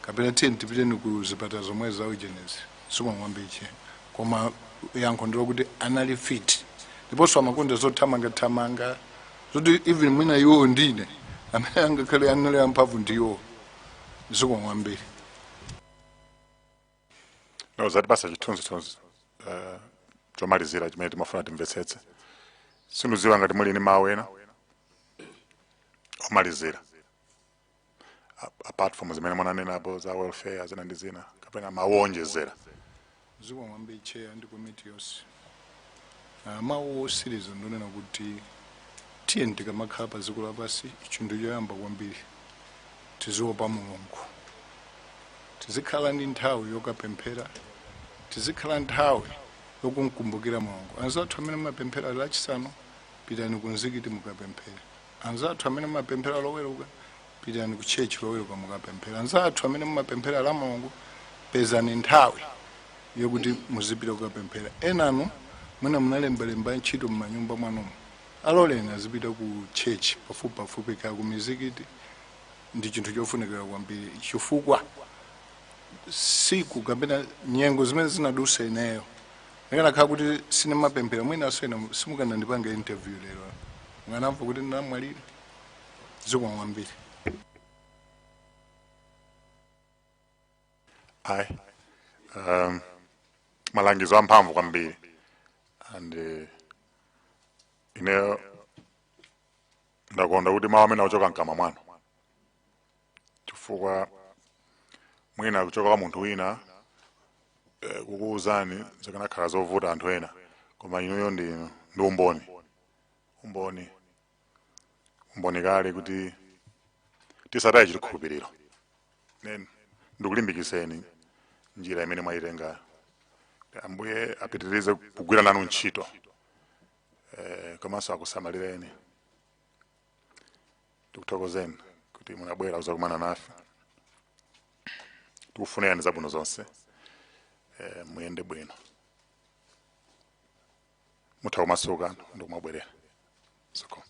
[SPEAKER 1] kapena tiyeni tipiteni ku zipatala zomwe za ujenezi. Zikomo kwambiri, Chair. Koma yankho ndilokuti anali fit, ndiponso amakonda zothamangathamanga, zoti even mwina iwowo ndine amene angakhale anali amphamvu ndiwo. Zikomo kwambiri.
[SPEAKER 2] No, zatipasa chithunzithunzi chomalizira chimene timafuna timvetsetse. Sindidziwa ngati muli ndi mawu ena omalizira apart from zimene mwananenapo za welfare, zina ndi zina, kapena mawu owonjezera.
[SPEAKER 1] Zikomo kwambiri, Chair ndi komiti yonse. Mawu osiriza ndonena kuti tiye tikamakhala pa dziko lapansi, chinthu choyamba kwambiri tiziopa Mulungu, tizikhala ndi nthawi yokapemphera, tizikhala nthawi yokumkumbukira Mulungu. Anzathu amene mumapemphera Lachisanu, pitani ku mzikiti mukapemphera. Anzathu amene mumapemphera Loweruka, pitani ku church Loweruka mukapemphera. Anzathu amene mumapemphera la Mulungu, pezani nthawi yokuti muzipita kukapemphera. Enanu mwina munalembalemba ntchito m'manyumba mwanumo, aloleni azipita ku church pafupi pafupi kaya ku mizikiti. Ndi chinthu chofunikira kwambiri, chifukwa siku kapena nyengo zimene zinadusa ineyo ndikanakhala kuti sinimapemphera, mwinaso ine simukanandipanga interview lero, mukanamva kuti ndinamwalira. Zikomo kwambiri.
[SPEAKER 2] Ayi, malangizo amphamvu kwambiri, and ineyo ndakonda kuti mawu amene akuchoka mkamwa mwanu, chifukwa mwina kuchoka kwa munthu wina kukuwuzani zikanakhala zovuta anthu ena, koma inuyo ndi umboni, umboni kale kuti tisataye chikhulupiriro. Nen ndikulimbikiseni njira imene mwayitenga. Ambuye apitirize kugwira nanu ntchito komanso akusamalireni. Tikuthokozeni kuti munabwera kuzakumana nafe. Tikufunirani zabwino zonse. Muyende bwino, mutha kumasuka ndikumabwerera. Zikomo.